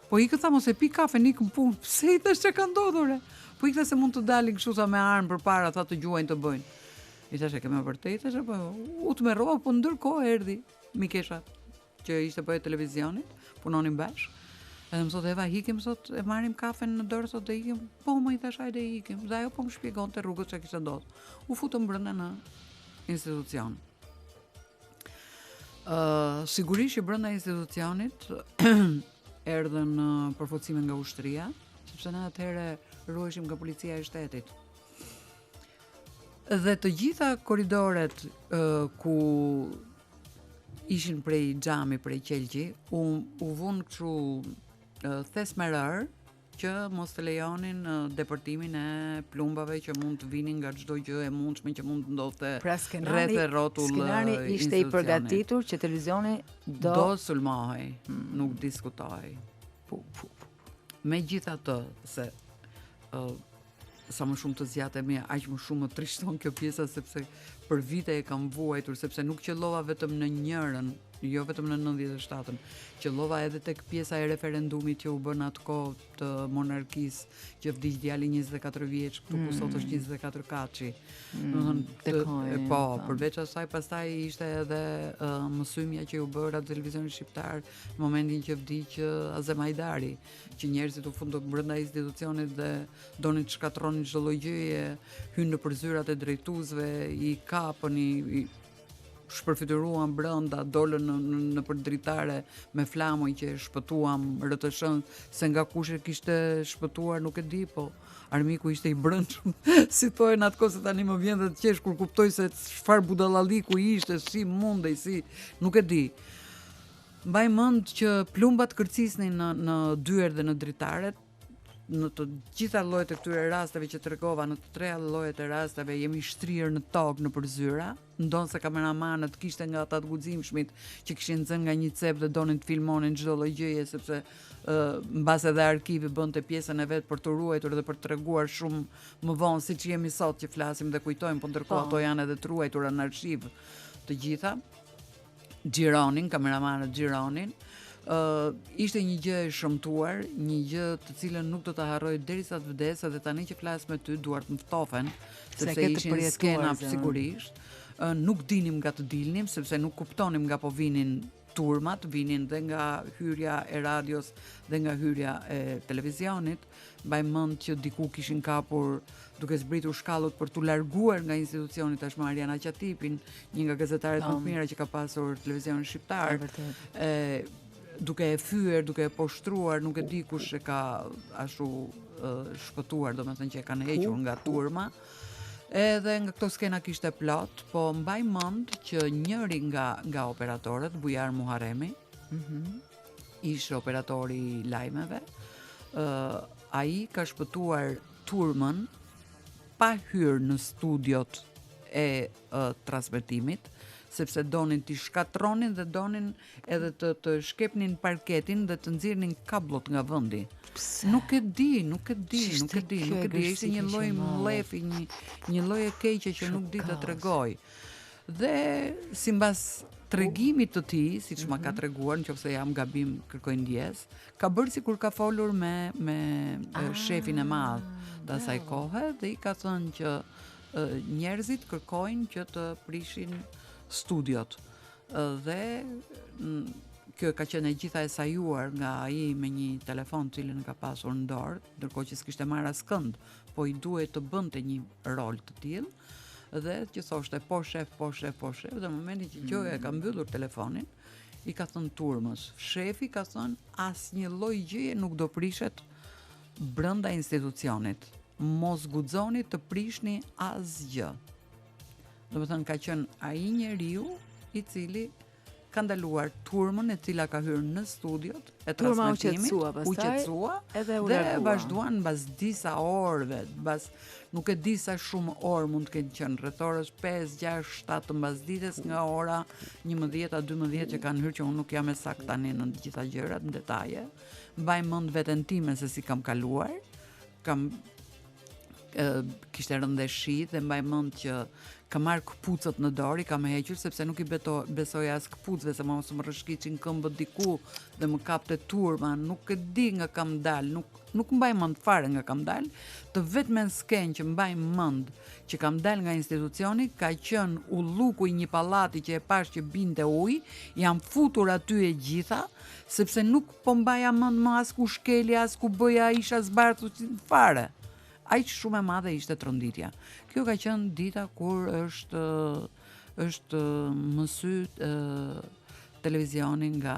Po ikë tha mos e pi kafen, ik në punë. Pse i thash çka ka ndodhur? Po ik tha se mund të dalin kështu tha me armë përpara, tha të gjuajnë të bëjnë. I thash e ke me vërtet, thash apo u tmerrova, po ndërkohë erdhi mikesha që ishte po e televizionit, punonim bashkë. Edhe më thotë Eva, ikim sot, e marrim kafen në dorë sot dhe ikim. Po më i thash hajde ikim. Dhe ajo po më shpjegonte rrugët çka kishte ndodhur. U futëm brenda në institucion. Ë, uh, sigurisht që brenda institucionit erdhën uh, përforcime nga ushtria, sepse ne atëherë ruheshim nga policia e shtetit. Dhe të gjitha korridoret uh, ku ishin prej xhami, prej qelqi, u u vunë kështu uh, thes me rërë që mos të lejonin depërtimin e plumbave që mund të vinin nga çdo gjë e mundshme që mund të ndodhte pra, skenari, rreth e rrotull skenari ishte i përgatitur që televizioni do do sulmohej, hmm. nuk diskutohej. Pu, pu, pu. Megjithatë se uh, sa më shumë të zgjatemi, aq më shumë më trishton kjo pjesa sepse për vite e kam vuajtur sepse nuk qëllova vetëm në njërën, jo vetëm në 97-ën, qëllova edhe tek pjesa e referendumit që u bë në atë kohë të monarkisë, që vdiq djali 24 vjeç, këtu ku sot është 24 mm. kaçi. Mm, Domethënë, të, po, përveç asaj pastaj ishte edhe uh, mësymja që iu bë Radio Televizionit Shqiptar në momentin që vdiq uh, Azem Hajdari, që njerëzit u futën brenda institucionit dhe donin të shkatërronin çdo lloj gjëje, hynë nëpër zyrat e drejtuesve, i kapën, i, i shpërfytyruan brenda, dolën në, në, nëpër dritare me flamuj që e shpëtuam RTSH-n, se nga kush e kishte shpëtuar nuk e di, po armiku ishte i brendshëm. si thoje në atë kohë se tani më vjen dhe të qesh kur kuptoj se çfarë budallalliku ishte, si mundej, si nuk e di. Mbaj mend që plumbat kërcisnin në në dyer dhe në dritaret, në të gjitha llojet e këtyre rasteve që tregova, në të treja llojet e rasteve jemi shtrirë në tokë nëpër zyra, ndonëse kameramanët kishte nga ata të guximshmit që kishin nxënë nga një cep dhe donin të filmonin çdo lloj gjëje sepse ë mbase edhe arkivi bënte pjesën e vet për të ruajtur dhe për të treguar shumë më vonë siç jemi sot që flasim dhe kujtojmë, po ndërkohë po. ato janë edhe të ruajtura në arkiv të gjitha. xhironin, kameramanët xhironin. Ë uh, ishte një gjë e shëmtuar, një gjë të cilën nuk do ta harroj derisa të vdes edhe tani që flas me ty duart më ftofen, sepse ishin skena sigurisht. Uh, nuk dinim nga të dilnim sepse nuk kuptonim nga po vinin turmat, vinin dhe nga hyrja e radios dhe nga hyrja e televizionit. Mbaj mend që diku kishin kapur duke zbritur shkallët për t'u larguar nga institucioni tashmë Ariana Qatipin, një nga gazetaret më të mira që ka pasur televizioni shqiptar. E duke e fyer, duke e poshtruar, nuk e di kush e ka ashtu shpëtuar, domethënë që e kanë hequr nga turma. Edhe nga këto skena kishte plot, po mbaj mend që njëri nga nga operatorët, Bujar Muharremi, mm -hmm. ish operatori i lajmeve, ë uh, ai ka shpëtuar turmën pa hyrë në studiot e uh, transmetimit, sepse donin t'i shkatërronin dhe donin edhe të të shkepnin parketin dhe të nxirrnin kabllot nga vendi. Pse? Nuk e di, nuk e di, nuk e di, nuk e di. Ishte një lloj mllefi, një një lloj e keqe që nuk di të tregoj. Dhe simbas tregimit të tij, siç ma ka mhm. treguar, në qoftë se jam gabim, kërkoj ndjesë, ka bërë sikur ka folur me me ah, shefin e madh të asaj kohe dhe i ka thënë që njerëzit kërkojnë që të prishin studiot. Dhe kjo ka qenë e gjitha e sajuar nga ai me një telefon të cilin e ka pasur në dorë, ndërkohë që s'kishte marrë askënd, po i duhej të bënte një rol të tillë dhe që thoshte po shef, po shef, po shef, dhe në momentin që gjoja e ka mm. mbyllur telefonin, i ka thënë turmës, shefi ka thënë asnjë lloj gjëje nuk do prishet brenda institucionit. Mos guxoni të prishni asgjë. Domethënë ka qenë ai njeriu i cili ka ndaluar turmën e cila ka hyrë në studiot e transmetimit, u qetësua edhe u dhe vazhduan mbas disa orëve, mbas nuk e di sa shumë orë mund të kenë qenë, rreth orës 5, 6, 7 mbasdites nga ora 11 a 12 që kanë hyrë që unë nuk jam e saktë tani në të gjitha gjërat në detaje. Mbaj mend veten time se si kam kaluar, kam kishte rënë dhe shi dhe mbaj mend që kam marrë këpucët në dorë, i kam hequr sepse nuk i beto, besoja as këpucëve se mos më rrëshqitshin këmbët diku dhe më kapte turma, nuk e di nga kam dalë, nuk nuk mbaj mend fare nga kam dalë. Të vetmen skenë që mbaj mend që kam dalë nga institucioni ka qenë ulluku i një pallati që e pashë që binte ujë, jam futur aty e gjitha, sepse nuk po mbaja mend më as ku shkelja, as ku bëja, isha zbartur fare. Aq shumë e madhe ishte tronditja. Kjo ka qenë dita kur është është mësy televizioni nga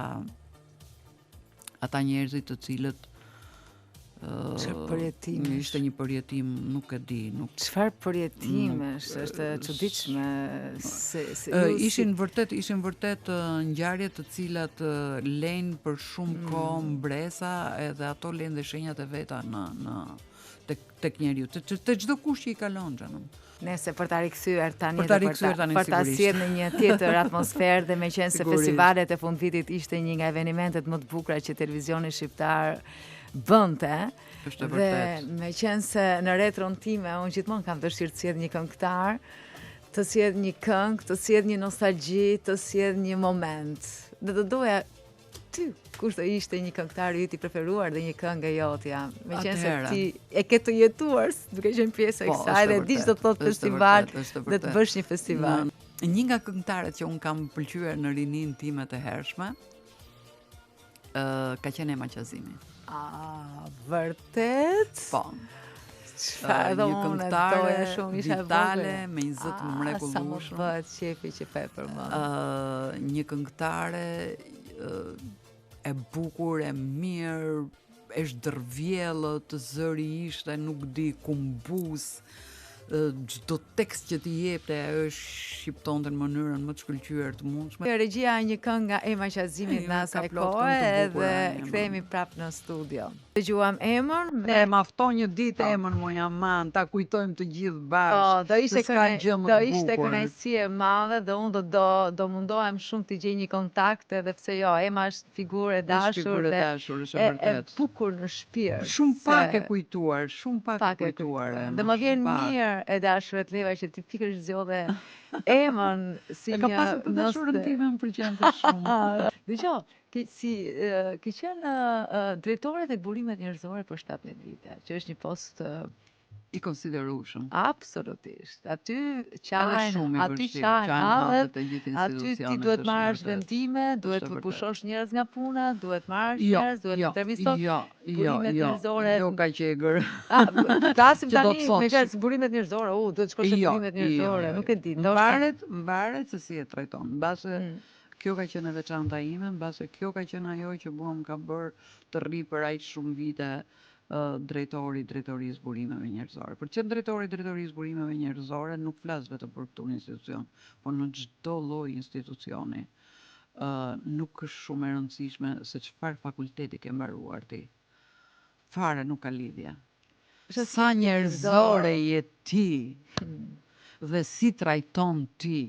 ata njerëzit të cilët Çfarë përjetimi? Ishte një përjetim, nuk e di, nuk. Çfarë përjetimesh, është e çuditshme se se ju ishin vërtet, ishin vërtet ngjarje të cilat lejnë për shumë mm. kohë mbresa edhe ato lejnë dhe shenjat e veta në në tek tek njeriu, te te çdokush që i kalon xhanum. Nëse për ta rikthyer tani për ta rikthyer tani për ta sjellë në një tjetër atmosferë dhe meqenëse festivalet e fundvitit ishte një nga evenimentet më të bukura që televizioni shqiptar bënte. Është e vërtetë. Dhe meqenëse në retron time unë gjithmonë kam dëshirë të sjell një këngëtar, të sjell një këngë, të sjell një nostalgji, të sjell një moment. Dhe do doja Ty, kush do ishte një këngëtar yt i preferuar dhe një këngë e jotja? Meqenëse ti e ke të jetuar, duke qenë pjesë e po, kësaj dhe di ç'do të thotë festival dhe të bësh një festival. Një nga këngëtarët që unë kam pëlqyer në rininë time të hershme, ë ka qenë Ema Qazimi. A, vërtet? Po. Çfarë do një këngëtare shumë isha vitale me një zë të mrekullueshëm. Sa më bëhet qefi që po e përmend. Ë një këngëtare e bukur, e mirë, e zhdërvjellët, zëri ishte, nuk di, kumbues, çdo tekst që t'i jepte ajo e shqiptonte në mënyrën më të shkëlqyer të mundshme. Regjia një këngë nga Ema Qazimi në asaj kohe edhe kthehemi prapë në studio. Dëgjuam Emën. Ne ma fto një ditë po. Emën moj aman, ta kujtojmë të gjithë bashkë. Po, do ishte kënaq, do ishte kënaqësi e madhe dhe unë do do do mundohem shumë të gjej një kontakt edhe pse jo, Ema është figurë e dashur figurë e dashur, është e vërtetë. E bukur në shpirt. Shumë pak e kujtuar, shumë pak e kujtuar Ema. Dhe më vjen mirë e dashur Etleva që ti pikërisht zgjodhe Emën si një E kam pasur të dashurën time, më pëlqente shumë. Dëgjo, Ti si ke qenë drejtore tek burimet njerëzore për 17 vite, që është një post i konsiderueshëm. Absolutisht. Aty qahen, aty qahen hallet, aty ti duhet marrësh vendime, duhet të pushosh njerëz nga puna, duhet marrësh jo, njerëz, duhet jo, të intervistosh. Jo, jo, burimet jo, njerëzore. Jo, kaq egër. Flasim tani me qenë burimet njerëzore, u duhet të shkosh te jo, burimet njerëzore, jo, nuk e di. Mbaret, mbaret se si e trajton. Mbase mm. Kjo ka qenë e veçanta ime, mbase kjo ka qenë ajo që mua më ka bërë të rri për aq shumë vite drejtor i Drejtorisë Burimeve Njerëzore. Për të qenë drejtor i Drejtorisë Burimeve Njerëzore nuk flas vetëm për këtu në institucion, por në çdo lloj institucioni. Ë nuk është shumë e rëndësishme se çfarë fakulteti ke mbaruar ti. Fare nuk ka lidhje. Sa njerëzore je ti dhe si trajton ti.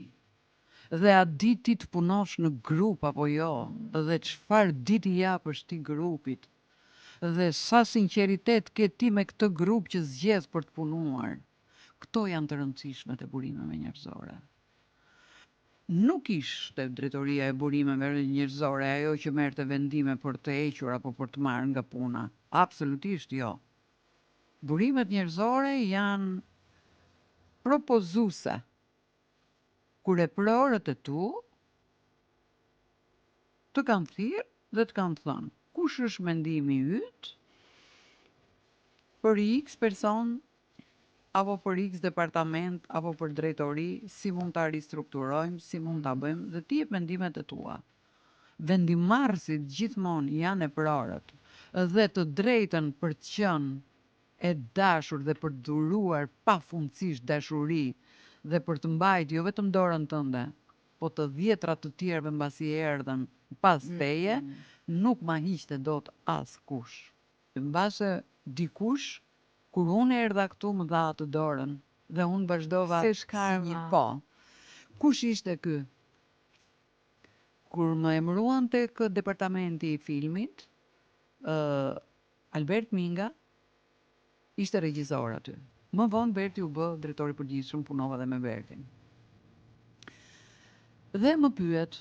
Dhe a di ti të punosh në grup apo jo, dhe çfarë di t'i japësh ti grupit, dhe sa sinqeritet ke ti me këtë grup që zgjedh për të punuar. Këto janë të rëndësishme te burimeve njerëzore. Nuk ishte drejtoria e burimeve njerëzore ajo që merrte vendime për të hequr apo për të marrë nga puna. Absolutisht jo. Burimet njerëzore janë propozuese. Kur eprorët e tu të kanë thirrë dhe të kanë thënë, kush është mendimi yt për X person apo për X departament apo për drejtori, si mund ta ristrukturojmë, si mund ta bëjmë dhe ti jep mendimet e tua. Vendimmarrësit gjithmonë janë eprorët dhe të drejtën për të qenë e dashur dhe për të dhuruar pafundësisht dashuri dhe për të mbajtë jo vetëm dorën tënde, po të dhjetra të tjerëve mbasi erdhën pas teje, nuk ma hiqte dot askush. Mbase dikush, kur unë erdha këtu më dha atë dorën dhe unë vazhdova si një po. Kush ishte ky? Kur më emëruan tek departamenti i filmit, Albert Minga ishte regjisor aty. Më vonë Berti u bë drejtor i përgjithshëm, punova dhe me Bertin. Dhe më pyet,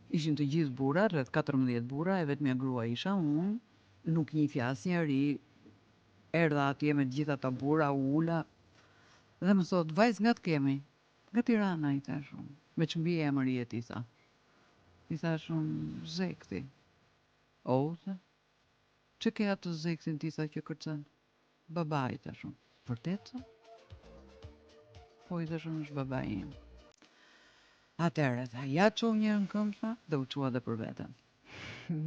ishin të gjithë burra, rreth 14 burra, e vetmja grua isha unë, nuk njihja asnjeri, erdha atje me të gjithë ata burra, u ula dhe më thotë, vajzë nga të kemi? Nga Tirana, i thashë unë. Me ç'mbiemër je ti, tha. I thashë unë, Zekthi. O, tha, ç'e ke atë Zekthin ti, tha, që kërcen? Babai, thashë unë. Vërtet, tha? Po, i thashë unë, është babai im. Atëherë, tha, ja çohu njëherë në këmbë, tha, dhe u çua dhe për veten.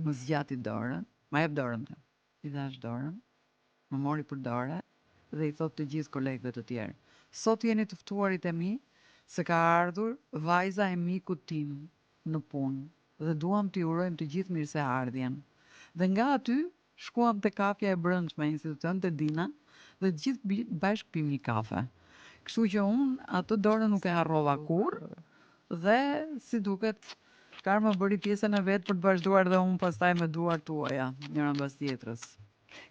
Më zgjati dorën, ma jep dorën, tha. I dhashë dorën, më mori për dore dhe i thotë të gjithë kolegëve të tjerë, Sot jeni të ftuarit e mi se ka ardhur vajza e mikut tim në punë dhe duam t'i urojmë të gjithë mirëseardhjen. Dhe nga aty shkuam te kafja e brendshme e institucionit te Dina dhe të gjithë bashkë pimë një kafe. Kështu që unë atë dorën nuk e harrova kurrë dhe si duket karma bëri pjesën e vet për të vazhduar dhe unë pastaj me duart tuaja, njëra mbas tjetrës.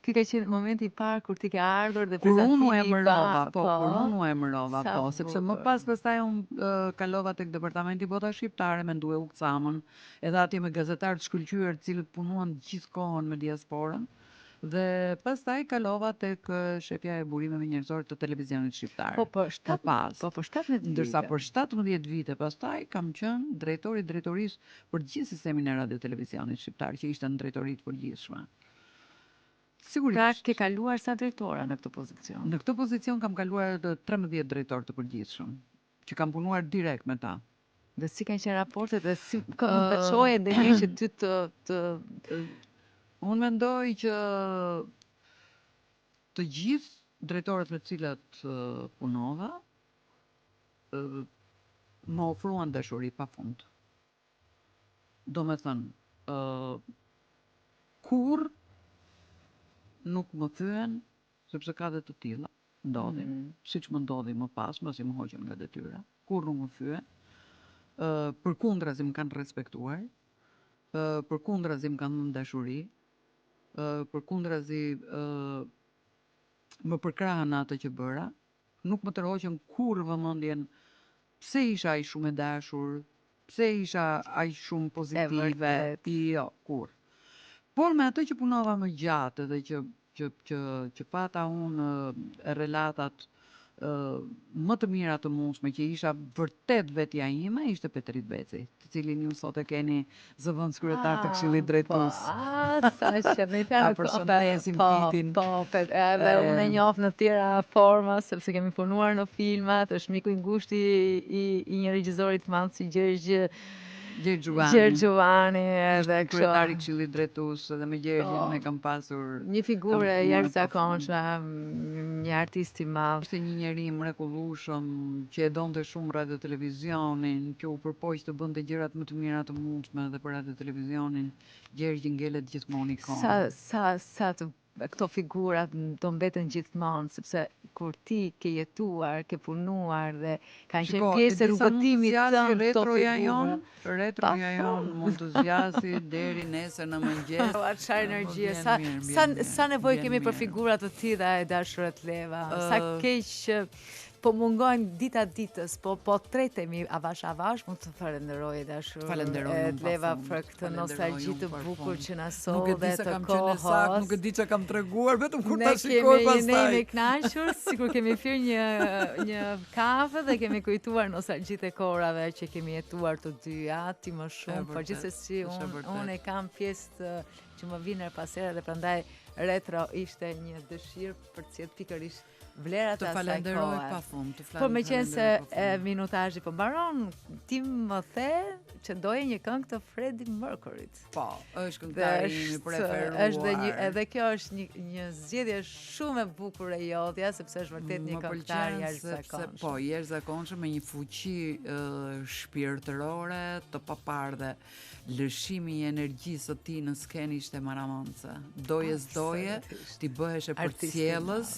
Ky ka qenë momenti i parë kur ti ke ardhur dhe Kur unë u emërova, po, kur unë u emërova, po, sepse më pas pastaj unë kalova tek departamenti Bota Shqiptare me Ndue Ukcamën, edhe atje me gazetarë të shkëlqyer, të cilët punuan gjithë kohën me diasporën dhe pastaj kalova tek shefja e burimeve njerëzore të televizionit shqiptar. Po për shtat, po për 17 vite. Ndërsa për 17 vite pastaj kam qenë drejtor i drejtorisë për gjithë sistemin e radio televizionit shqiptar që ishte në drejtori të përgjithshme. Sigurisht. Pra ke kaluar sa drejtora në këtë pozicion? Në këtë pozicion kam kaluar 13 drejtorë të përgjithshëm, që kam punuar direkt me ta. Dhe si kanë qenë raportet dhe si ka mund të çoje ndonjë që ty të të Unë mendoj që të gjithë drejtorët me të cilat punova më ofruan dashuri pafund. Domethënë, kurrë nuk më fyen, sepse ka dhe të tilla, ndodhin, mm. siç më ndodhi më pas, mbasi më hoqën nga detyra, kurrë nuk më fyen. Ë përkundrazi më kanë respektuar, ë përkundrazi më kanë dhënë dashuri, ë përkundrazi ë më përkrahën në atë që bëra, nuk më tërhoqën kurrë vëmendjen pse isha aq shumë e dashur, pse isha aq shumë pozitive, jo, kurrë. Por me atë që punova më gjatë dhe që që që që pata unë relatat më të mira të mundshme, që isha vërtet vetja ime, ishte Petrit Beci, të cilin ju sot e keni zëvendëskryetar të Këshillit Drejtues. Po, sa që me Ta përshëndesim po, Pitin. Po, po, edhe unë e njoh në tjera forma, sepse kemi punuar në filmat, është miku i ngushtë i, i, i një regjisori të madh si Gjergj Gjergj Xhuvani. Gjergj Xhuvani edhe kështu. Kryetar i Këshillit Drejtues edhe me Gjergjin po. e kam pasur një figurë e jashtëzakonshme, një artist i madh. Ishte një njeri i mrekullueshëm që e donte shumë radio televizionin, që u përpoq të bënte gjërat më të mira të mundshme edhe për radio televizionin. Gjergji ngelet gjithmonë ikonë. Sa sa sa të Këto figura do mbeten gjithmonë, sepse kur ti ke jetuar, ke punuar dhe kanë qenë pjesë e rrugëtimit tënd këto figura. Jonë, retroja jonë mund të zgjasi deri nesër në mëngjes. Po, çfarë energjie, sa sa sa nevojë kemi për figura të tilla e dashur Etleva. Sa keq që po mungojnë dita ditës, po po tretemi avash avash, mund të falenderoj e dashur. Falenderoj Etleva për këtë nostalgji të bukur që na solle të kohës. Nuk e di se kam qenë e saktë, nuk e di çka kam treguar, vetëm kur ta shikoj pastaj. Ne jemi kënaqur, sikur kemi pirë një një kafe dhe kemi kujtuar nostalgjitë e kohërave që kemi jetuar të dyja, ti më shumë, por gjithsesi unë unë e kam pjesë të, që më vjen herë pas here dhe prandaj retro ishte një dëshirë për të sjellë pikërisht vlerat e asaj kohe. Të falenderoj pa fund, të falenderoj. Po meqenëse minutazhi po mbaron, ti më the që doje një këngë të Freddie Mercuryt. Po, është këngëtari im i preferuar. Është dhe një edhe kjo është një një zgjedhje shumë e bukur e jotja sepse është vërtet një këngëtar i jashtëzakonshëm. Po, i jashtëzakonshëm me një fuqi uh, shpirtërore të paparë dhe lëshimi i energjisë së tij në skenë ishte marramendëse. Doje s'doje, ti bëheshe përcjellës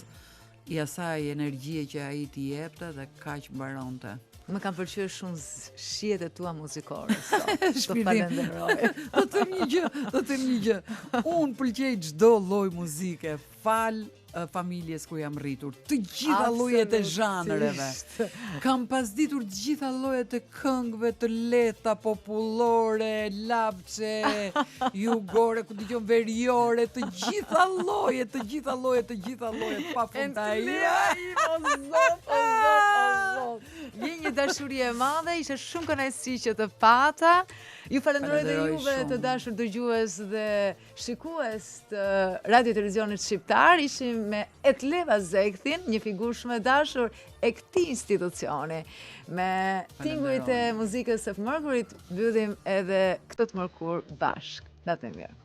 i asaj energjie që ai t'i jepte dhe kaq mbaronte. Më kanë pëlqyer shumë shijet e tua muzikore sot. Të falenderoj. Do të them një gjë, do të them një gjë. Unë pëlqej çdo lloj muzike, falë familjes ku jam rritur, të gjitha llojet e zhanreve. Kam pas ditur të gjitha llojet e këngëve të lehta, popullore, labçe, jugore, ku di unë veriore, të gjitha llojet, të gjitha llojet, të gjitha llojet pa fund. O zot, o zot, o zot. Je një dashuri e madhe, ishte shumë kënaqësi që të pata. Ju falenderoj dhe juve të dashur dëgjues dhe Shikues të Radio Televizionit Shqiptar, ishim me Etleva Zekthin, një figurë shumë e dashur e këtij institucioni. Me tingujt e muzikës së Mercuryt, mbyllim edhe këtë të mërkurë bashkë. Natën e mirë.